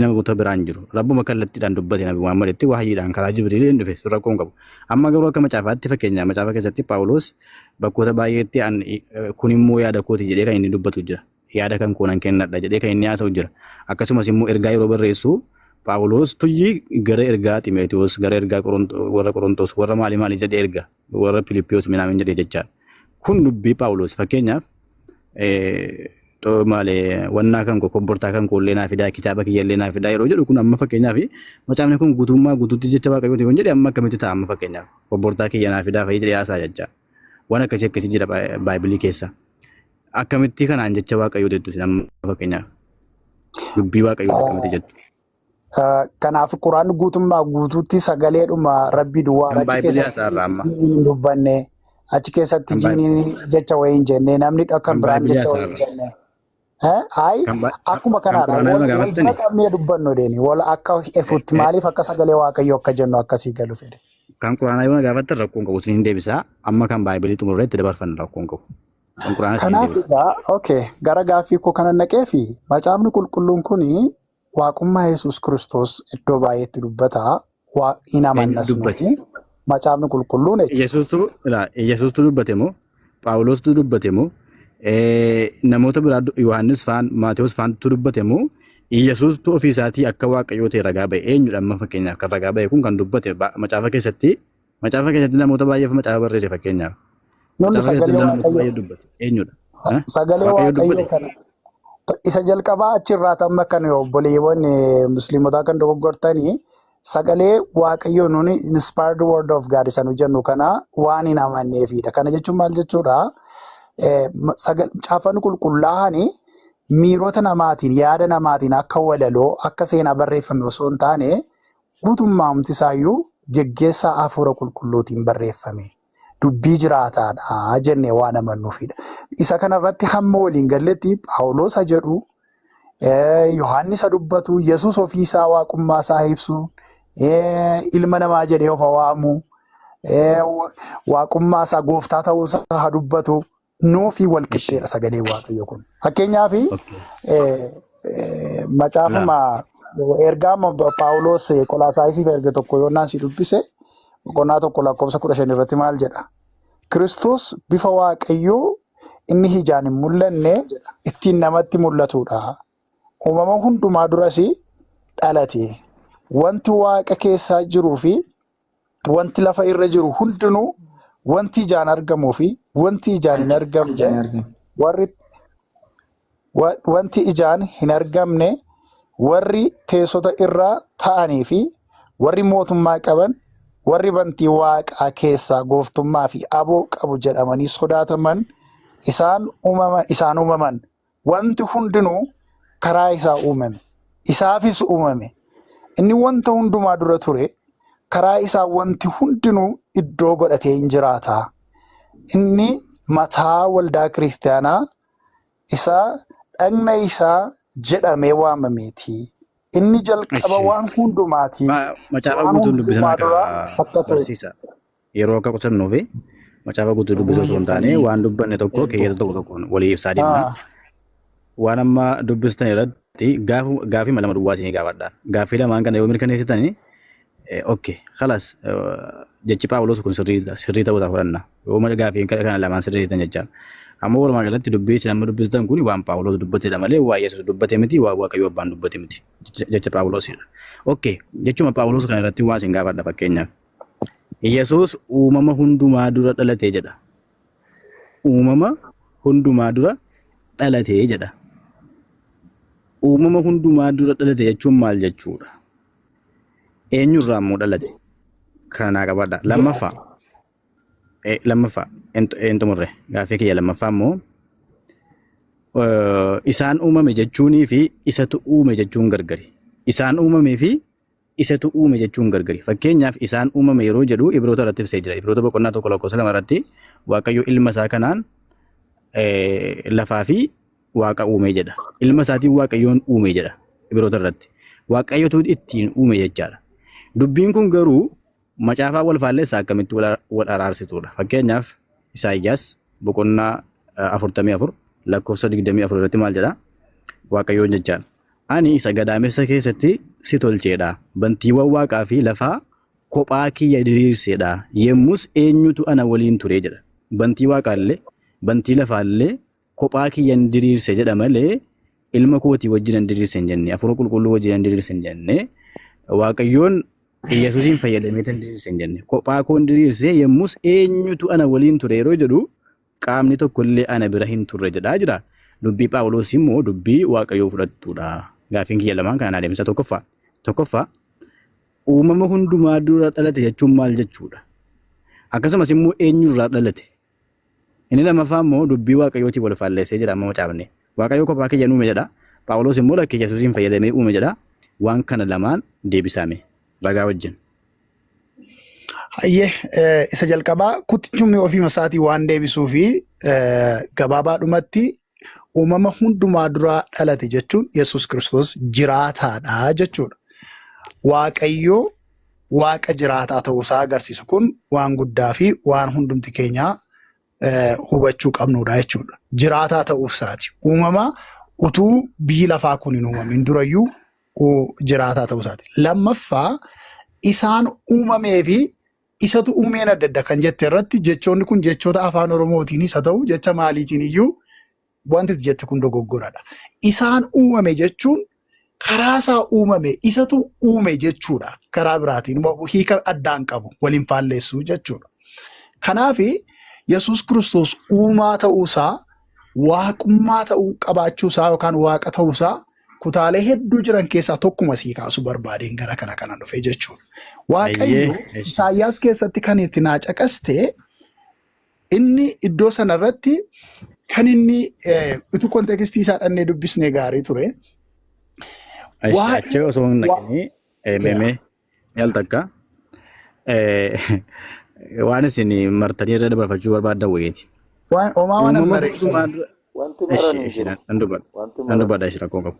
namoota biraan jiru. Rabbuma kallattiidhaan dubbate Nabi Muhammaditti wahyiidhaan karaa Jibriiliin dhufe sun rakkoo hin qabu. Amma garuu akka macaafaatti fakkeenyaaf macaafa keessatti Phaawulos bakkoota baay'eetti an kun immoo yaada kooti jedhee kan inni dubbatu jira. Yaada kan koo nan kennadha jedhee kan inni haasa'u jira. Akkasumas immoo ergaa yeroo barreessu Phaawulos tuyyi gara ergaa Ximeetiyoos, gara ergaa warra Qorontos, warra maalii maalii jedhee erga warra Filiippiyoos minaamin jedhee jechaadha. Kun dubbii Phaawulos fakkeenyaaf maali wannaa kan koo kombortaa kan koo illee naa fidaa kitaaba kiyya illee naa fidaa yeroo jedhu kun amma fakkeenyaaf macaafni kun guutummaa guutuutti jecha waaqayyooti yoon jedhe amma akkamitti ta'a amma fakkeenyaaf. Obbortaa kiyya naa fidaa fa'i jedhee haasa'a jecha. Waan akkasii akkasii jira Baaybilii keessa. Akkamitti kanaan jecha Waaqayyoo jettu isin amma fakkeenyaaf? Dubbii Waaqayyoo akkamitti jettu? Kanaaf Quraanni guutummaa guutuutti sagaleedhuma Rabbii duwwaadha. Kan Achi Baaybilii keessatti haasa'arra amma. jiiniin hin dubbanne. Achi keessatti Kan Baay- jiiniin jecha wayii hin jenne. Namni kan Kan biraan Baaybilii jecha wayii hin haasa'arra. jenne. Ayi Kan ba- akkuma kan kanaadha. Quraanaa Wal nama wal bira gaafattani? qabnee dubbannu deeni. Wal akka ifutti maaliif akka sagalee Waaqayyoo akka jennu akkasii galu fedhe. Kan Quraanaa yoo na gaafattan rakkoon qabu isiniin deebisa. Amma kan Baaybilii xumurree itti dabarfanna rakkoon qabu. Kan Quraanaa isiniin Kanaaf deebisa. egaa okay gara gaaffii koo kana naqee fi macaafni qulqulluun kuni waaqummaa Yesuus Kiristoos iddoo baay'eetti dubbata. Waa hin Eenyu amannas dubbate? nuti macaafni qulqulluun jechuudha. Yesuustu ilaa Yesuustu dubbate moo Phaawulostu dubbate moo namoota biraa Yohaannis faan Maatewos faantu dubbate moo Yesuustu ofii isaatii akka Waaqayyoo ta'e ragaa ba'e eenyudha amma fakkeenyaaf kan ragaa ba'e kun kan dubbate macaafa keessatti namoota baay'eef macaafa barreesse fakkeenyaaf Nunni macaafa keessatti sagalee namoota Waaqayyoo baay'ee dubbate eenyudha? Sagalee Waaqayyo Waaqayyoo dubbate kana isa jalqabaa achirraa amma kan obboleewwan musliimotaa kan dogoggortanii sagalee Waaqayyoo nuni inspired word of God isa nu jennu kana waan hin amanneefidha. Kana jechuun maal jechuudha? Caaffanni qulqullaa'aan miirota namaatiin yaada namaatiin akka walaloo akka seenaa barreeffame osoo hin taane guutummaa isaayyuu geggeessaa hafuura qulqulluutiin barreeffame. Dubbii jiraataadha jennee waan amannuufidha. Isa kanarratti hamma waliin galletti Phaawulos jedhu, Yohaannis dubbatu, Yesuus ofiisaa waaqummaa isaa ibsu, ilma namaa jedhee of waamu, waaqummaa isaa gooftaa ta'uu isaa haa dubbatu, nuufi wal qixxeedha sagalee Waaqayyo kun. Fakkeenyaaf macaafuma ergaa Phaawulos Qolaasaayisiif erge tokko yoonnaan si dubbise boqonnaa 1 lakkoofsa 15 irratti maal jedha? Kiristoos bifa Waaqayyoo inni ijaan hin mul'anne ittiin namatti mul'atudha. Uumama hundumaa duras dhalate. Wanti Waaqa keessaa jiruu fi wanti lafa irra jiru hundinuu wanti ijaan argamuu fi wanti ijaan hin argamne warri wanti ijaan hin argamne warri teessota irra ta'anii fi warri mootummaa qaban warri bantii waaqaa keessaa gooftummaa fi aboo qabu jedhamanii sodaataman isaan uumaman. Wanti hundinuu karaa isaa uumame. Isaafis uumame. Inni wanta hundumaa dura ture. Karaa isaa wanti hundinuu iddoo godhatee hin jiraata. Inni mataa waldaa kiristaanaa isaa dhagna isaa jedhamee waamameeti. Inni jalqaba waan hundumaati. Macaafa Waan guutuun dubbisan hundumaa dura akka akka ture. barsiisa. Yeroo akka qusannuu fi macaafa guutuu dubbisuu osoo hin taane waan dubbanne tokko keeyyata tokko tokkoon walii ibsaa deemna. Waan amma dubbistan irratti gaafii lama duwwaa isinii gaafadha. Gaaffii lamaan kana yoo mirkaneessitanii, okay, khalas, jechi Phaawulos kun sirrii ta'uudhaaf fudhanna. Yoo gaaffii kana lamaan sirreessitan jecha. Ammoo walumaa galatti dubbii isin amma dubbistan kun waan Phaawulos dubbatedha malee waan Yesuus dubbate miti, waan Waaqayyo Abbaan dubbate miti. Jecha Phaawulosidha. Okay, jechuma Phaawulos kana irratti waan isin gaafadha fakkeenyaaf. Yesuus uumama hundumaa dura dhalate jedha. Uumama hundumaa dura dhalate jedha. Uumama hundumaa dura dhalate jechuun maal jechuudha? Eenyurraa immoo dhalate? Kana naa qabadha. Lammaffaa, een xumurre gaaffii kiyya lammaffaa immoo isaan uumame jechuunii fi isatu uume jechuun gargari. Isaan uumamee fi isatu uume jechuun gargari. Fakkeenyaaf isaan uumame yeroo jedhu Ibroota irratti ibsee jira. Ibroota boqonnaa 1 lakkoofsa 2 irratti Waaqayyo ilma isaa kanaan lafaa fi waaqa uume jedha. Ilma isaatiin Waaqayyoon uume jedha Ibroota irratti. Waaqayyotu ittiin uume jechaadha. Dubbiin kun garuu macaafaa wal faalleessaa akkamitti wal araarsituudha? Fakkeenyaaf Isaayyaas boqonnaa 44 lakkoofsa 24 irratti maal jedha? Waaqayyoon jechaan. Ani isa gadaamessa keessatti si tolcheedha. Bantiiwwan waaqaa fi lafaa kophaa kiyya diriirseedha. Yemmus eenyutu ana waliin ture jedha. Bantii waaqaallee bantii lafaallee kophaa kiyyan diriirse jedha malee ilma kootii wajjin diriirse hin jenne. Hafuura qulqulluu wajjin diriirse hin jenne. Waaqayyoon Yesuusiin fayyadamee tan diriirse hin jenne. Kophaa koon diriirse yemmus eenyutu ana waliin ture yeroo jedhu qaamni tokko illee ana bira hin turre jedhaa jira. Dubbii Phaawulos immoo dubbii Waaqayyoo fudhattuudha. Gaaffiin kiyya lamaan kana adeemsa tokkoffaa. Tokkoffaa, uumama hundumaa dura dhalate jechuun maal jechuudha? Akkasumas immoo eenyurraa dhalate? Inni lammaffaa immoo dubbii Waaqayyootiin wal faalleessee jira amma macaafni. Waaqayyo kophaa kiyyan uume jedha. Phaawulos immoo lakkii Yesuusiin fayyadamee uume jedha. Waan kana lamaan deebisaame ragaa wajjin. Hayyee isa jalqabaa kuttichummi ofiima isaatii waan deebisuu fi gabaabaadhumatti uumama hundumaa duraa dhalate jechuun Yesuus Kiristoos jiraataadha jechuudha. Waaqayyo waaqa jiraataa ta'uusaa agarsiisa. Kun waan guddaa fi waan hundumti keenyaa hubachuu qabnudha jechuudha. Jiraataa ta'uu isaati. Uumama utuu biyyi lafaa kun hin uumamin durayyuu jiraataa ta'uu isaati. Lammaffaa isaan uumamee fi isatu uumeen adda adda kan jette irratti jechoonni kun jechoota afaan Oromootiinis haa ta'u jecha maaliitiin iyyuu wanti ati jette kun dogoggoradha. Isaan uumame jechuun karaa isaa uumame isatu uume jechuudha. Karaa biraatiin hiika addaan qabu waliin faalleessuu jechuudha. Kanaaf Yesuus Kiristoos uumaa ta'uusaa waaqummaa ta'uu qabaachuusaa yookaan waaqa ta'uusaa kutaalee hedduu jiran keessaa tokkuma sii kaasuu barbaadeen gara kana kana dhufe jechuudha. Waaqayyo Ayyee, eshi. Isaayyaas keessatti kan itti naa caqaste inni iddoo sanarratti kan inni utuu kontekstii isaa dhannee dubbisnee gaarii ture. Eshi, Waa'ee achi osoo hin dhaqinii meemee yaal takka waan isin martanii irra dabarfachuu barbaaddan wayiiti. Waan homaa waan Uumama maree hundumaa dura Wanti maran eshi hin eshi jiru. nan dubbadha Wanti nan maran dubbadha eshi rakkoo qabu.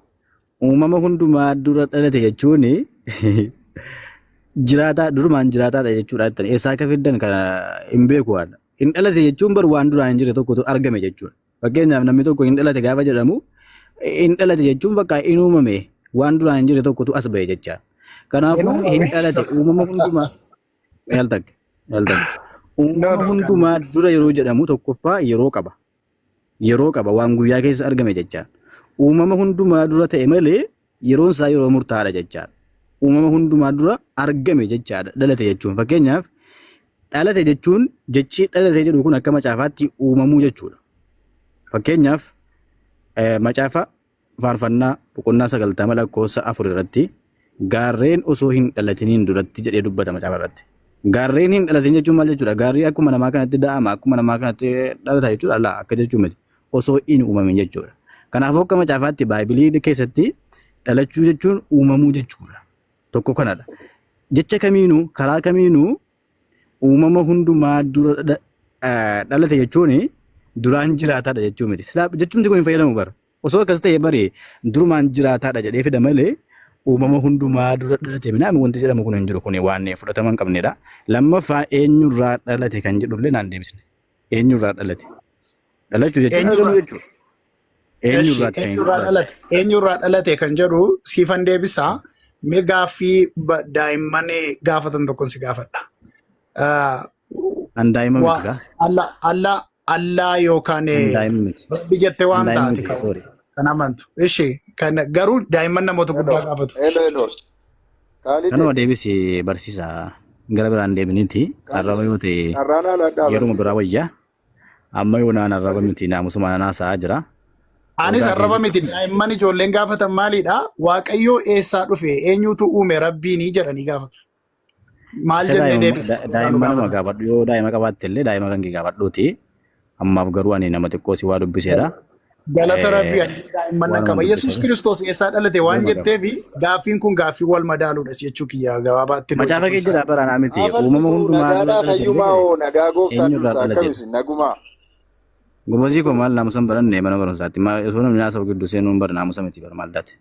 Uumama hundumaa dura dhalate jechuun jiraataa durumaan jiraataadha jechuudha jettani. Eessaa akka fiddan kana hin beeku waan. Hin dhalate jechuun bar waan duraan hin jirre tokkotu argame jechuudha. Fakkeenyaaf namni tokko hin dhalate gaafa jedhamu hin dhalate jechuun bakka hin uumame waan duraan hin jirre tokkotu as ba'e jecha. Hin Kanaafuu hin uumame dhalate uumama hundumaa yaal takka yaal takka. No, Uumama no, kan hundumaa dura yeroo jedhamu tokkoffaa yeroo qaba. Yeroo qaba waan guyyaa keessa argame jecha. Uumama hundumaa dura ta'e malee yeroon isaa yeroo murtaa'aadha jechaadha. Uumama hundumaa dura argame jechaadha dhalate jechuun. Fakkeenyaaf dhalate jechuun jechi dhalate jedhu kun akka macaafaatti uumamuu jechuudha. Fakkeenyaaf macaafa faarfannaa boqonnaa 90 lakkoofsa 4 irratti gaarreen osoo hin dhalatiniin duratti jedhee dubbata macaafa irratti. Gaarreen hin dhalatin jechuun maal jechuudha? Gaarri akkuma namaa kanatti da'ama, akkuma namaa kanatti dhalata jechuudha. Laa akka jechuu miti. Osoo hin uumamin jechuudha. Kanaafuu akka macaafaatti baaybilii keessatti dhalachuu jechuun uumamuu jechuudha. Tokko kanadha. Jecha kamiinuu karaa kamiinuu uumama hundumaa dura dhalate jechuun duraan jiraataadha jechuu miti. Silaa jechumti kun hin fayyadamu bara. Osoo akkas ta'e bari durumaan jiraataadha jedhee fida malee uumama hundumaa dura dhalate minaami wanti jedhamu kun hin jiru kun waan fudhatama hin qabnedha. Lammaffaa eenyurraa dhalate kan jedhullee naan deebisne. Eenyurraa dhalate? Dhalachuu jechuun Eenyurraa argamuu jechuudha. Eshi, Eenyurraati kan inni eenyurraa dhalate? dhalate eenyurraa dhalate kan jedhu siifan deebisaa. Mee gaaffii daa'imman gaafatan tokkon si gaafadha. Ah, An daa'ima Waa miti gaa. Allah Allah Allah yookaan An daa'ima miti. Rabbi jettee An waan daa'ima taate miti kan sorry. kan amantu. Ishi kan garuu daa'imman namoota Hello, guddaa gaafatu. hello, hello. Kaalide, Kanuma deebisi barsiisa gara biraan deebiniiti. Arraba Kaalide. yoo ta'e Carraan haladhaa yeruma barsiisa. biraa wayya. Amma yoo naan arraba Barsiisa. miti naamusuma naasaa jira. Anis Ogaa arraba keessatti. miti daa'imman ijoolleen gaafatan maalidha? Waaqayyoo eessaa dhufe eenyutu uume rabbiinii jedhanii gaafatu. Maal Isa jennee daa'imuma deebisna yookaan nu daa'immanuma gaafatan? gaafadhu yoo daa'ima qabaatte illee daa'ima kan kee gaafadhuuti. Ammaaf garuu ani nama xiqqoo si waa dubbiseera. Galata rabbii ani daa'imman nan Waanuma qaba. Yesuus dubbiseera. Kiristoos eessaa dhalate waan Yooma qaba. jetteefi gaaffiin kun gaaffii wal madaaluudha jechuu kiyya gabaabaatti Macaafa loojikii kee isaa. jira bara miti. Haa Uumama falmitu hundumaa dura nagaadhaa dhalate fayyumaa jedhe hoo nagaa gooftaan eenyurraa dursa dhalate akkam jedhe. isin nagumaa. Gobazii koo maal naamusa hin baranne mana barumsaatti. Osoo namni haasa'u gidduu seenuun bara naamusa miti bara maal taate.